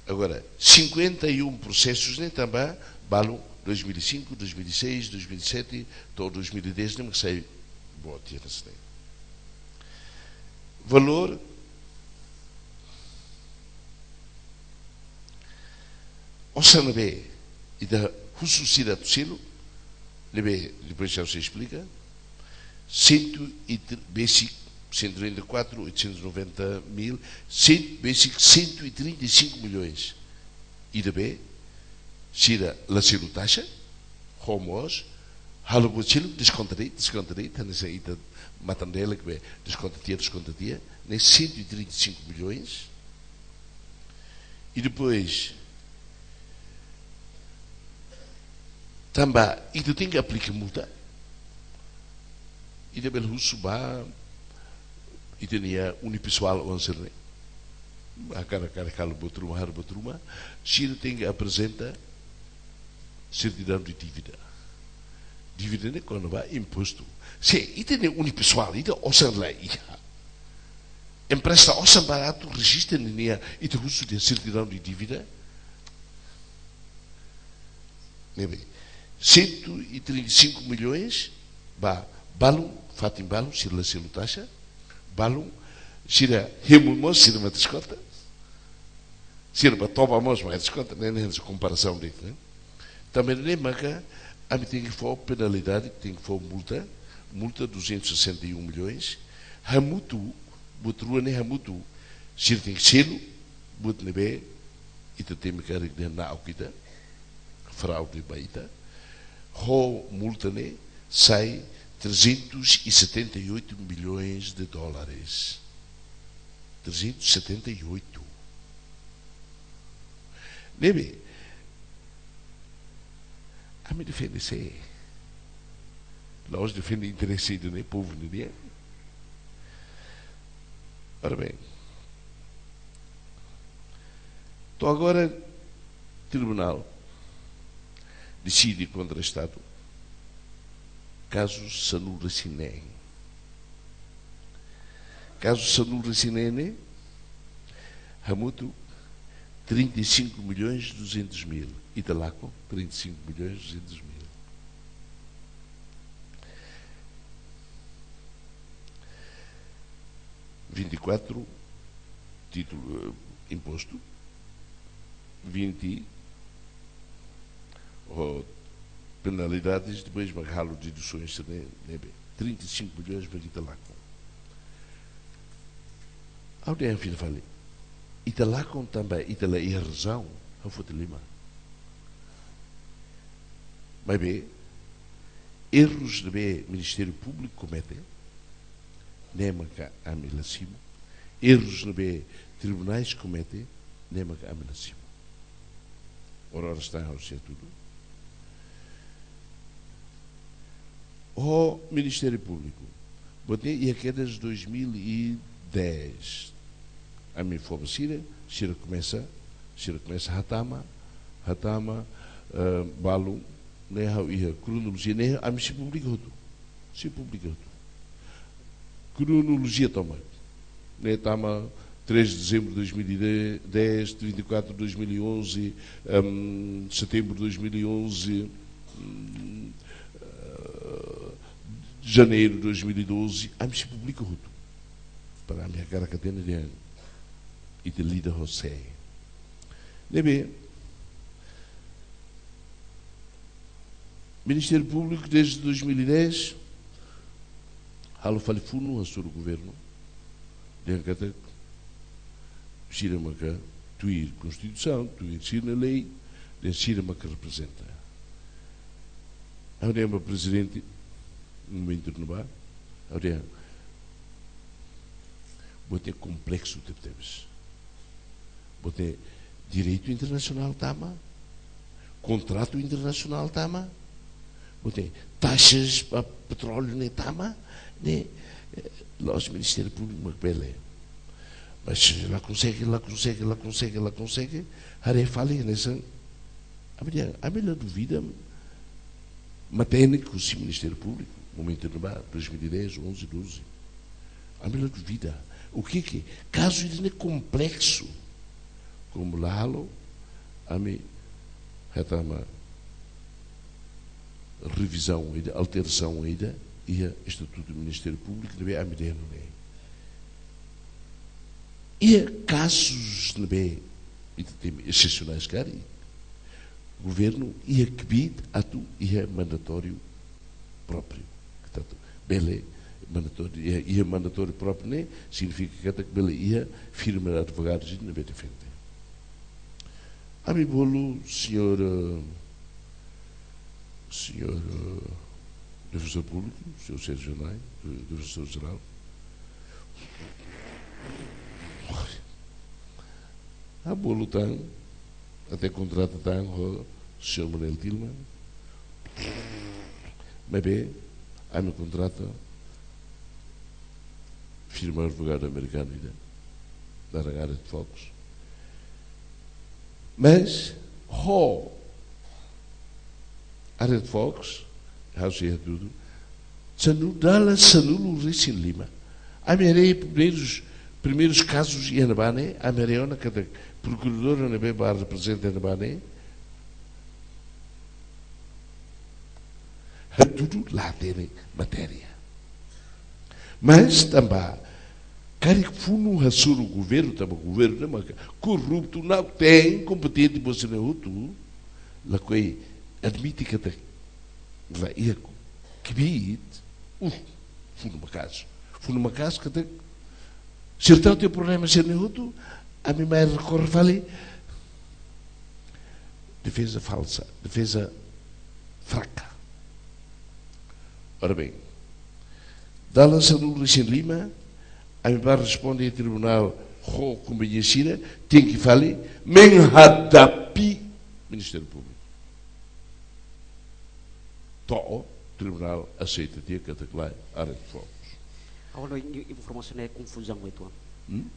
Agora, cinquenta e um prosesus ne'e tanba balun dois mil e cinco, dois mil e seis, dois mil e sete, to'o dois mil e dez ne'e mak sai boot iha ne'e. Valór osan ne'ebé ita husu sira atu selu, ne'ebé depois ha'u sei esplika, cento e tre-, besik cento e trinta e quatro, oitocentos e noventa mil, cem, besik cento e trinta e cinco milhões. Ida be, sira la selu taxa, ho mós, halo buat seluk, deskonta de'it, deskonta de'it, hanesan ita matan-delek be, deskonta tiha, deskonta tiha, ne'e cento e trinta e cinco milhões. E depois, tanba ita tenke aplika multa, ita bele husu ba ita-nia unipessoal oan sira-ne'e. Hakarak, hakarak halo buat ruma, halo buat ruma, sira tenke aprezenta sertidaun de dívida. Dívida ne'e kona-ba impostu. Se ita-nia unipessoal, ita osan la iha, empresta osan ba atu rejista ninia, ita husu dehan sertidaun de dívida. Ne'ebé, cento e trinta e cinco milhões, ba balun, fatin balun, sira la selu taxa, balun, sira hemu mós, sira mós deskonta, sira bá toba mós, mós deskonta, ne'e, ne'e komparasaun de'it, ne'e. Tanba ne'e maka, ami tenke fó penalidade, tenke fó multa, multa duzentos e sessenta e um milhões, hamutuk, buat rua ne'e hamutuk, sira tenke selu, buat ne'ebé ita temi karik dehan na'ok ita, fraude ba ita, ho multa ne'e sai trezentos e setenta e oito milhões de dólares. Trezentos e setenta e oito. Ne'ebé, ami defende sé? La'ós defende interese do ne'e povu nian. Ora bem, to'o agora, tribunál deside kontra Estadu kazu sanulu-resin-neen. Kazu sanulu-resin-neen ne'e hamutuk trinta e cinco milhões duzentos mil. Ita lakon trinta e cinco milhões duzentos mil. Vinte e quatro, títulu, eh, impostu, vinte, ho penalidades, depois mak halo dedusoens, ne'e, ne'ebé trinta e cinco milhões mak ita lakon. Ha'u dehan fila fali, ita lakon tanba ita la iha razaun, ha'u foti liman. Maibé, errus ne'ebé Ministériu Públiku komete, ne'e maka ami la simu. Errus ne'ebé tribunais komete, ne'e maka ami la simu. Ora, ora, está, ha'u sei hatudu. Ho Ministériu Públiku, buat ne'e iha kedas dois mil e dez. Ami fó ba sira, sira komesa, sira komesa hatama, hatama, eh, balun, ne'e ha'u iha kronolojia ne'e, ami sei publika hotu. Sei publika hotu. Kronolojia tomak. Ne'e tama três de dezembro de dois mil e dez, trinta e quatro de dois mil e onze, hum, setembro de dois mil e onze, hum, eh, janeiro de dois mil e doze, ami sei publika hotu. Para ami hakarak hatene dehan ita lida ho sé. Ne'ebé, Ministériu Públiku desde dois mil e dez halo fali funu hasoru governu, dehan katak sira maka tuir Konstituisaun, tuir sira-nia lei, dehan sira maka reprezenta. Ha'u dehan ba Prezidente, momentu ne'ebá, ha'u dehan, buat ne'e kompleksu tebetebes. Buat ne'e direitu internasionál tama, kontratu internasionál tama, buat ne'e taxas ba petróleu ne'e tama, ne'e, eh, la'ós Ministériu Públiku mak bele. Mas la konsege, la konsege, la konsege, la konsege, haree fali hanesan, ami dehan, ami la duvida matenek husi Ministériu Públiku, momentu ne'ebá, dois mil e dez, onze, doze. Ami la duvida. O que que? Kazu ida-ne'e kompleksu. Komu la halo, ami hatama revizaun ida, alterasaun ida, iha Estatutu Ministériu Públiku, ne'ebé ami dehan ne'e. Iha kazus ne'ebé ita temi exesionais karik, governu iha kbiit atu iha mandatóriu própriu. Portantu, bele mandatóriu, iha, iha mandatóriu própriu ne'e signifika katak bele iha firma advogadu sira ne'ebé defende. Ami bolu, señór, eh, señór, eh, Defensór Públiku, señór Sérgio Nay, eh, Defensór Jerál. Ami bolu tan, até kontrata tan ho señór Manuel Tilman. Maibé, ami kontrata firma advogadu amerikanu ida, naran Arent Fox. Mas, ho Arent Fox, ha'u sei hatudu, sanulu, dala sanulu-resin-lima. Ami haree primeirus, primeirus kazus iha ne'ebá ne'e, ami haree ona katak prokuradór ne'ebé bá reprezenta iha ne'ebá ne'e, hatudu la hatene matéria. Mas tanba karik funu hasoru governu, tanba governu ne'e maka korruptu, la iha kompetente, buat sira-ne'e hotu, lakohi admite katak la iha kbiit, uh, funu maka'as. Funu maka'as katak sira tau tiha problema sira-ne'e hotu, Ami mai rekorre fali. Defeza falsa, defeza fraka. Ora bem, dalan sanulu-resin-lima, ami bá responde iha tribunál ho kompanhia sira, tenke fali menghadapi Ministériu Públiku. To'o tribunál aseita tiha katak lae, aret fo. Agora, i-, informasaun ne'e konfuzaun uitoan. Hmm?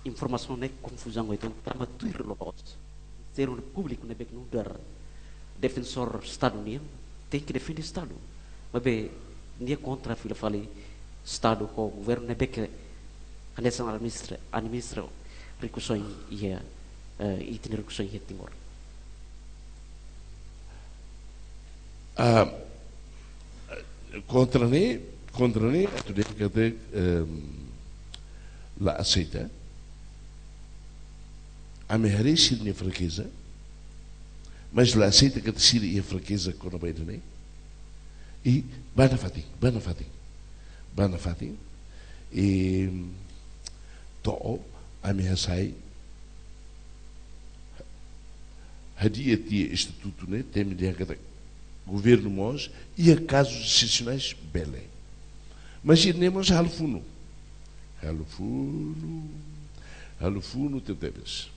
Informasaun ne'e konfuzaun uitoan, tanba tuir loloos Ministériu Públiku ne'ebé ke nu'udar defensór Estadu nian, tenke defende Estadu. Maibé nia kontra fila fali Estadu ho governu ne'ebé ke hanesan administra, administra rikusoin iha, eh, ita-nia rikusoin iha Timor. Ah, kontra ne'e, kontra ne'e, atu dehan katak, ehm, la aseita. Ami haree sira-nia frakeza, mas la aseita katak sira iha frakeza kona-ba ida-ne'e. I bá nafatin, bá nafatin, bá nafatin. I to'o ami hasai hadi'a tiha estatutu ne'e, temi dehan katak governu mós iha kazus exepsionais bele. Mas ida-ne'e mós halo funu. Halo funu. Halo funu tebetebes.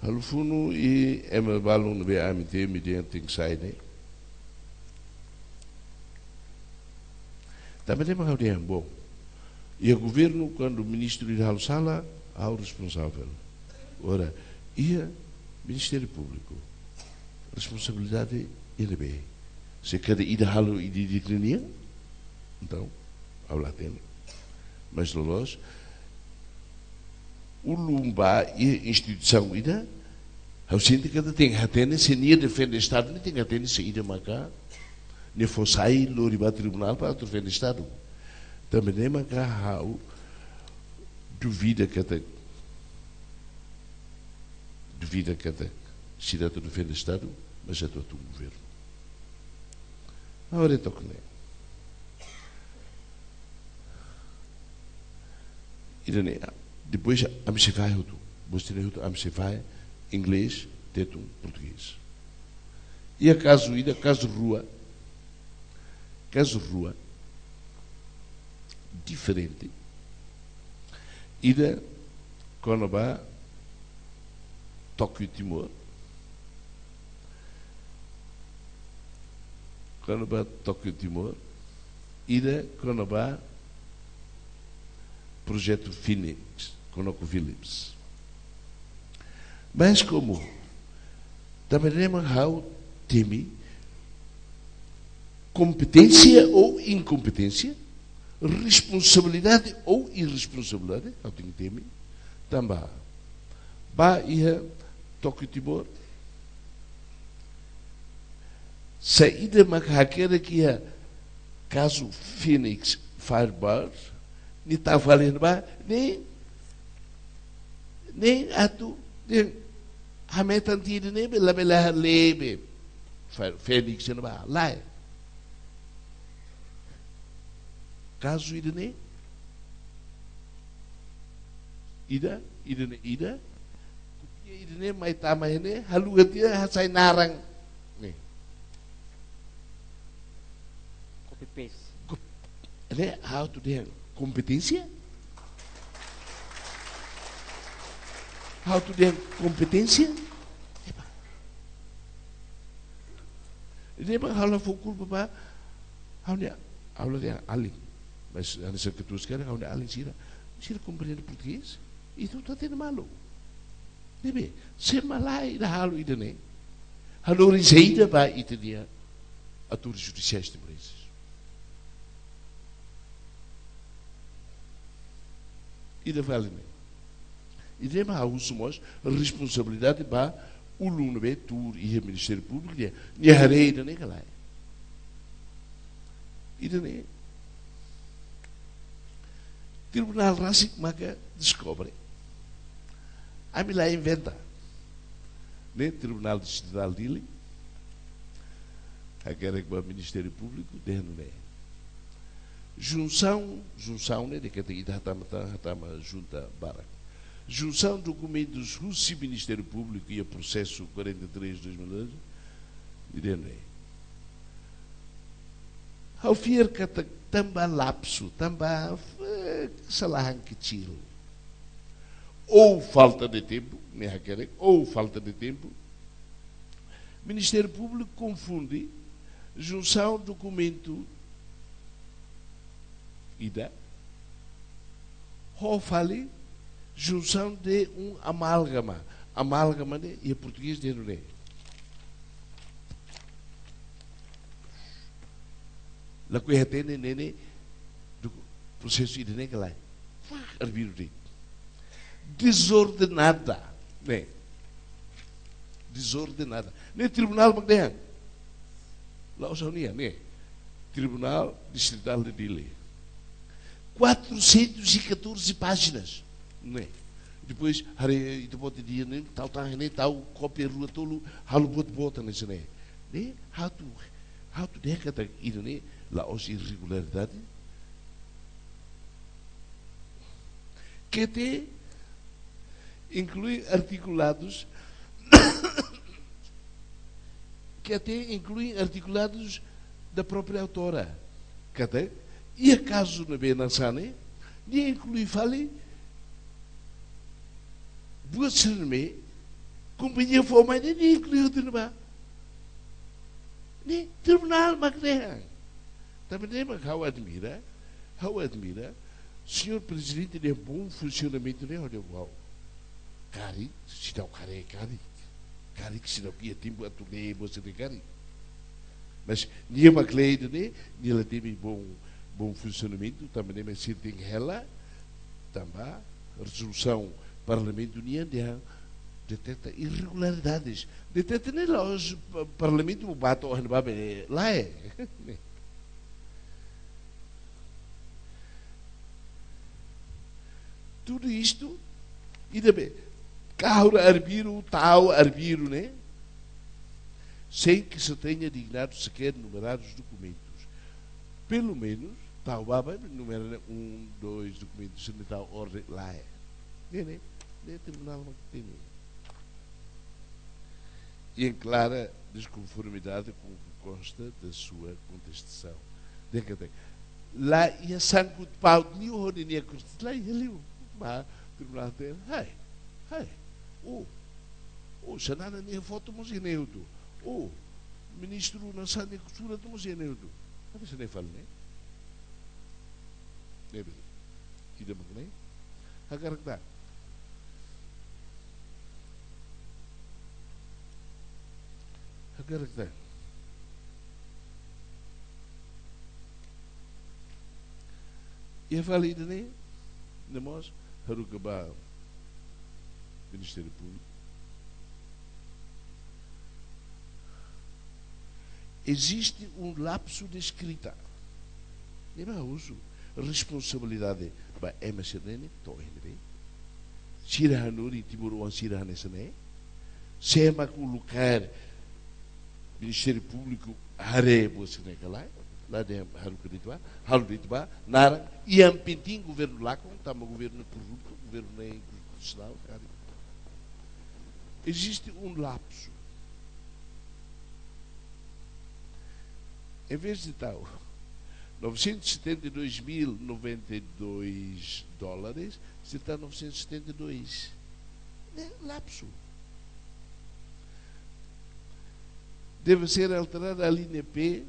Halo funu i ema balun ne'ebé ami temi dehan tenke sai ne'e. Tanba ne'e mak ha'u dehan bom. Iha governu, kuandu ministru ida halo sala, ha'u responsavel. Ora, iha Ministériu Públiku, responsabilidade iha ne'ebé? Se kada ida halo ida-idak nian, entaun, ha'u la hatene. Mas loloos, ulun ba iha instituisaun ida, ha'u sente katak tenke hatene, se nia defende Estadu, nia tenke hatene saida maka nia fó sai lori ba tribunál para atu defende Estadu. Tanba ne'e maka ha'u duvida katak, duvida katak sira atu defende Estadu, mas atu hatún governu. Agora to'o ne'e. Ida-ne'e, depois ami sei fahe hotu. Buat sira-ne'e hotu ami sei fahe, inglés, tetun, portugés. Iha kazu ida, kazu rua, kazu rua diferente. Ida kona-ba Tókiu Timor. Kona-ba Tókiu Timor. Ida kona-ba projetu Phoenix, ConocoPhillips. Mas komu, tanba ne'e mak ha'u temi kompeténsia ou inkompeténsia, responsabilidade ou irresponsabilidade, ha'u tenke temi, tanba ba iha Tókiu Timor, saida mak hakerek iha kazu Phoenix Firebird, nia tau fali ba, nein, nein atu, nein, hametan tiha ida-ne'e be, labele hale'e be, Fe-, Phoenix ne'ebá, lae. Kazu ida-ne'e, ida, ida-ne'e, ida, kopia ida-ne'e, mai tama iha ne'e, haluha tiha, hasai naran ne'e. Copy paste. Ko-, ne'e, ha'u atu dehan kompeténsia? Ha'u atu dehan kompeténsia? Epá. Ne'e mak ha'u la fó kulpa ba ha'u-nia, ha'u la dehan alin. Mas hanesan ketua sekarang ha'u-nia alin sira, sira komprende portugés. Entaun ita hatene malu. Ne'ebé, se malae ida halo ida-ne'e, halo rinse ida ba ita-nia atores judiciais timorenses. Ida fali ne'e. Ida-ne'e mak ha'u husu mós responsabilidade ba ulun ne'ebé tuur iha Ministériu Públiku nia, nia haree ida-ne'e ka lae. Ida-ne'e tribunál rasik maka deskobre. Ami la inventa. Ne'e Tribunál Distritál Dili. Hakerek ba Ministériu Públiku, dehan ne'e. Junsaun, junsaun ne'e, de que tem ita hatama, ta-, hatama junta barak. Junsaun dokumentus husi Ministériu Públiku iha prosesu quarenta e três dois mil e doze, dehan ne'e. Ha'u fiar katak tanba lapsu, tanba, eh, kesalahan kecil. Ou falta de tempu, ne'e hakerek, ou falta de tempu. Ministériu Públiku konfunde junsaun dokumentu ida ho fali junção de um amálgama. Amálgama ne'e, iha portugés dehan ne'e. Lakohi hatene ne'e, ne'e, do prosesu ida-ne'e ka lae. Arbiru de'it. Desordenada, ne'e. Desordenada. Ne'e tribunál mak dehan. La'ós ha'u-nian, ne'e. Tribunál Distritál de Dili. Quatrocentos e catorze páginas, ne'e. Depois, haree, ita-boot dehan ne'e, tau tan ne'e, tau kópia rua tolu, halo boot-boot hanesan ne'e. Ne'e, ha'u atu, ha'u atu dehan katak ida-ne'e, la'ós irregularidade. Que até inclui articulados, que até inclui articulados da própria autora. Katak, iha kazu ne'ebé hanesan ne'e, nia inklui fali buat sira ne'ebé kompañia fó mai ne'e, nia inklui hotu ne'ebá. Ne'e tribunál mak dehan. Tanba ne'e mak ha'u admira, ha'u admira, señór Prezidente nia bom funsionamentu ne'e, ha'u dehan, uau. Karik, seidauk haree karik. Karik seidauk iha tempu atu lee buat sira-ne'e karik. Mas nia mak lee ida-ne'e, nia la temi bom, bom funsionamentu, tanba ne'e mak sira tenke hela, tanba rezolusaun Parlamentu nian dehan deteta irregularidades. Deteta ne'e la'ós pa-, Parlamentu bá to'o iha ne'ebá be lae. Tudo isto, ida be, kahur arbiru, tau arbiru ne'e, sem que se tenha dignado sequer numerar os documentos. Pelo menos, tau bá, bá, numera ne'e um, dois dokumentus, se ne'e tau ordem lae. Ne'e, ne'e, ne'e tribunál mak temi. E em clara desconformidade com o que consta da sua contestação. Dehan katak, la iha sangkut paut liu ho ninia kursi, la iha liu. Mas tribunál dehan, hai, hai, oh, oh, Xanana nia foto mós iha ne'e hotu. Oh, ministru hanesan ne'e, surat mós iha ne'e hotu. Apa sih ne'e fali ne'e? Ne'ebé. Ida mak ne'e. Hakarak ita. Hakarak ita. Iha fali ida-ne'e, ne'e mós haruka ba Ministériu Públiku. Existe um lapso de escrita. Ne'e mak husu responsabilidade ba ema sira-ne'e to'o iha ne'ebé. Sira hanorin timoroan sira hanesan ne'e. Sé mak uluk kaer Ministériu Públiku haree buat sira-ne'e ka lae. La dehan haruka de'it bá, halo de'it bá, naran, yang penting governu lakon, tanba governu korruptu, governu ne'e inkonstitusionál, karik. Existe um lapso. Em vez de tal novecentos e setenta e dois mil noventa e dois dólares, se está novecentos e setenta e dois. Ne'e lapso. Deve ser alterada a linha P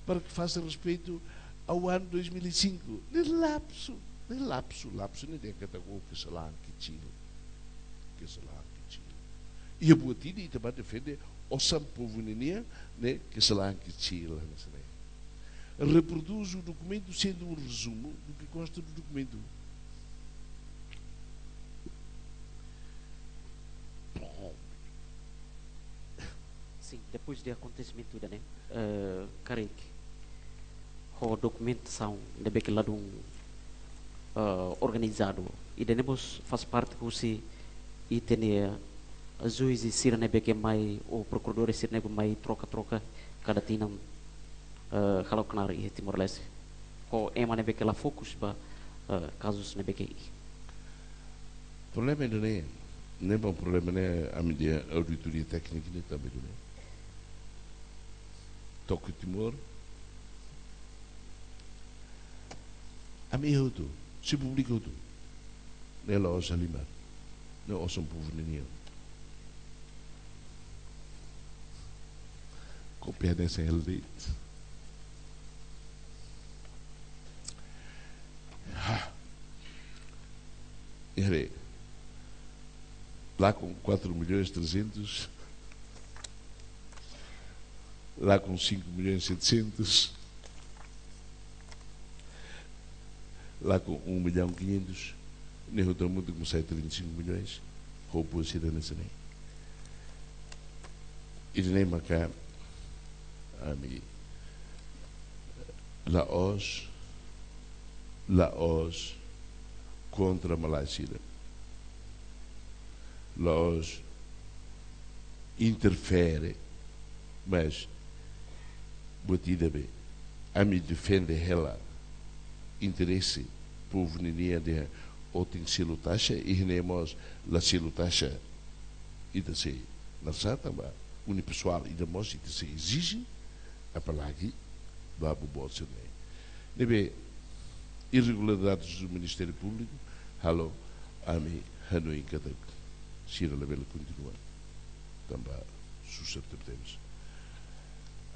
para que faça respeito ao ano dois mil e cinco. Ne'e lapso, ne'e lapso, lapso ne'e dehan katak kesalahan kecil. Kesalahan kecil. Iha buat ida ita bá defende osan povu ninian, ne'e kesalahan kecil, hanesan ne'e. Reproduz o documento sendo um resumo do que consta do documento. Sim, depois de akontesimentu ida-ne'e, eh, karik ho dokumentasaun ne'ebé ke ladún, eh, organizadu. Ida-ne'e mós faz parte husi ita-nia juízes sira ne'ebé ke mai, ou prokuradores sira ne'ebé mai troka-troka kada tinan, eh, halo knaar iha Timor-Leste. Ho ema ne'ebé ke la fokus ba, eh, kazus ne'ebé ke iha. Problema ida-ne'e, ne'ebé problema ne'e ami-nia auditoria téknika ne'e tanba ida-ne'e. To'o Timor, ami iha hotu, sei publika hotu. Ne'e la'ós halimar, ne'e osan povu ninian. Kópia ne'e sei hela de'it. Ha. Ere. Lakon quatro milhões trezentos. Lakon cinco milhões setecentos. Lakon um milhão quinhentos. Ne'e hotu hamutuk mak sai trinta e cinco milhões. Ho buat sira hanesan ne'e. Ida-ne'e maka ami la'ós, la'ós kontra malae sira. La'ós interfere, mas buat ida be, ami defende hela interese povu ninian dehan ó tenke selu taxa, i ne'e mós la selu taxa, ita sei naran sá tanba unipessoal, ida mós ita sei ezije, apalagi ba buat sira-ne'e. Ne'ebé irregularidades do Ministério Público halo ami hanoin katak sira labele kontinua tanba susar tebetebes.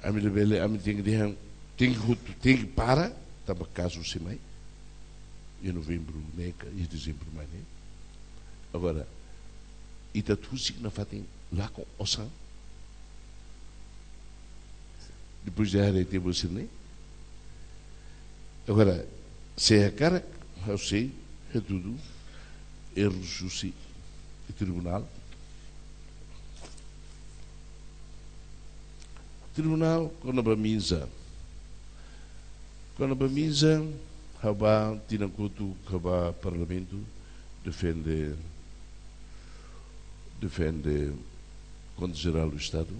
Ami labele, ami tenke dehan, tenke hotu, tenke para tanba kazu sei mai iha novembru ne'e ka iha dezembru mai ne'e. Agora, ita atu husik nafatin lakon osan. Depois de haree tiha buat sira-ne'e. Agora, se hakarak, ha'u sei hatudu erru husi tribunál. Tribunál kona-ba MINSA. Kona-ba MINSA, ha'u bá tinan kotuk, ha'u bá Parlamentu, defende, defende Konta Jerál do Estadu,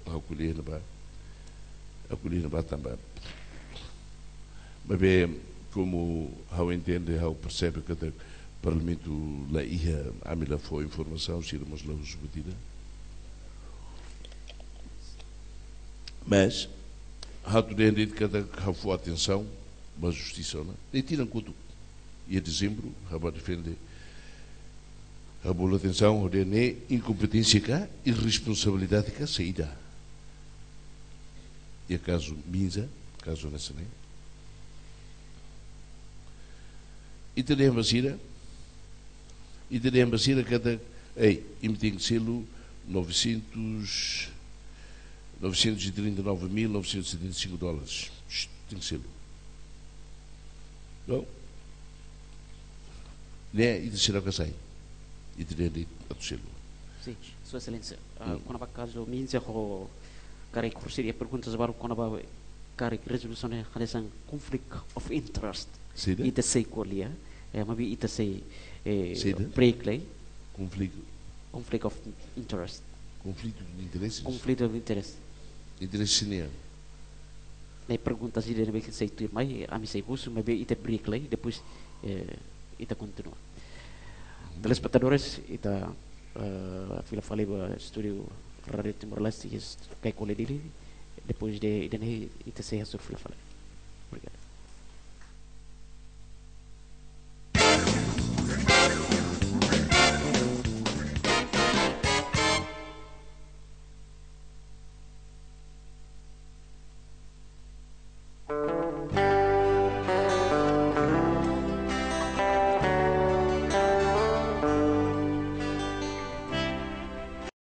ha'u ko'alia ne'ebá, ha'u ko'alia ne'ebá tanba. Maibé, komu ha'u entende, ha'u persebe katak Parlamentu la iha, ami la fó informasaun, sira mós la husu buat ida. Mas, ha'u atu dehan de'it katak ha'u fó atensaun ba justisa ona. Ne'e tinan kotuk, iha dezembru, ha'u bá defende, ha'u bolu atensaun, hodi ne'e inkompeténsia ka, irresponsabilidade ka, saida. Iha kazu MINSA, kazu hanesan ne'e. Ita dehan ba sira, ita dehan ba sira katak, ei, imi tenke selu novecentos, novecentos e trinta e nove mil novecentos e setenta e cinco dólares. Shh, tenke selu. Bom, ne'e ita seidauk hasai. Ita dehan de'it atu selu. Sin, Sua Exelénsia. Ah, hmm, kona-ba kazu MINSA ho karik horiseik iha perguntas balu kona-ba karik rezolusaun ne'e hanesan conflict of interest. Saida? Ita sei ko'alia, eh, maibé ita sei, eh, saida? Break lai. Conflict. Conflict of interest. Konflitu de interesses. Conflict of interest. Interese sira-nian. Ne'e perguntas ida ne'ebé ke sei tuir mai, ami sei husu, maibé ita break lai, depois, eh, ita kontinua. Telespetadores, ita, eh, fila fali ba estúdiu Rádiu Timor-Leste, iha Caicoli, Dili, depois de, ida-ne'e ita sei hasoru fila fali.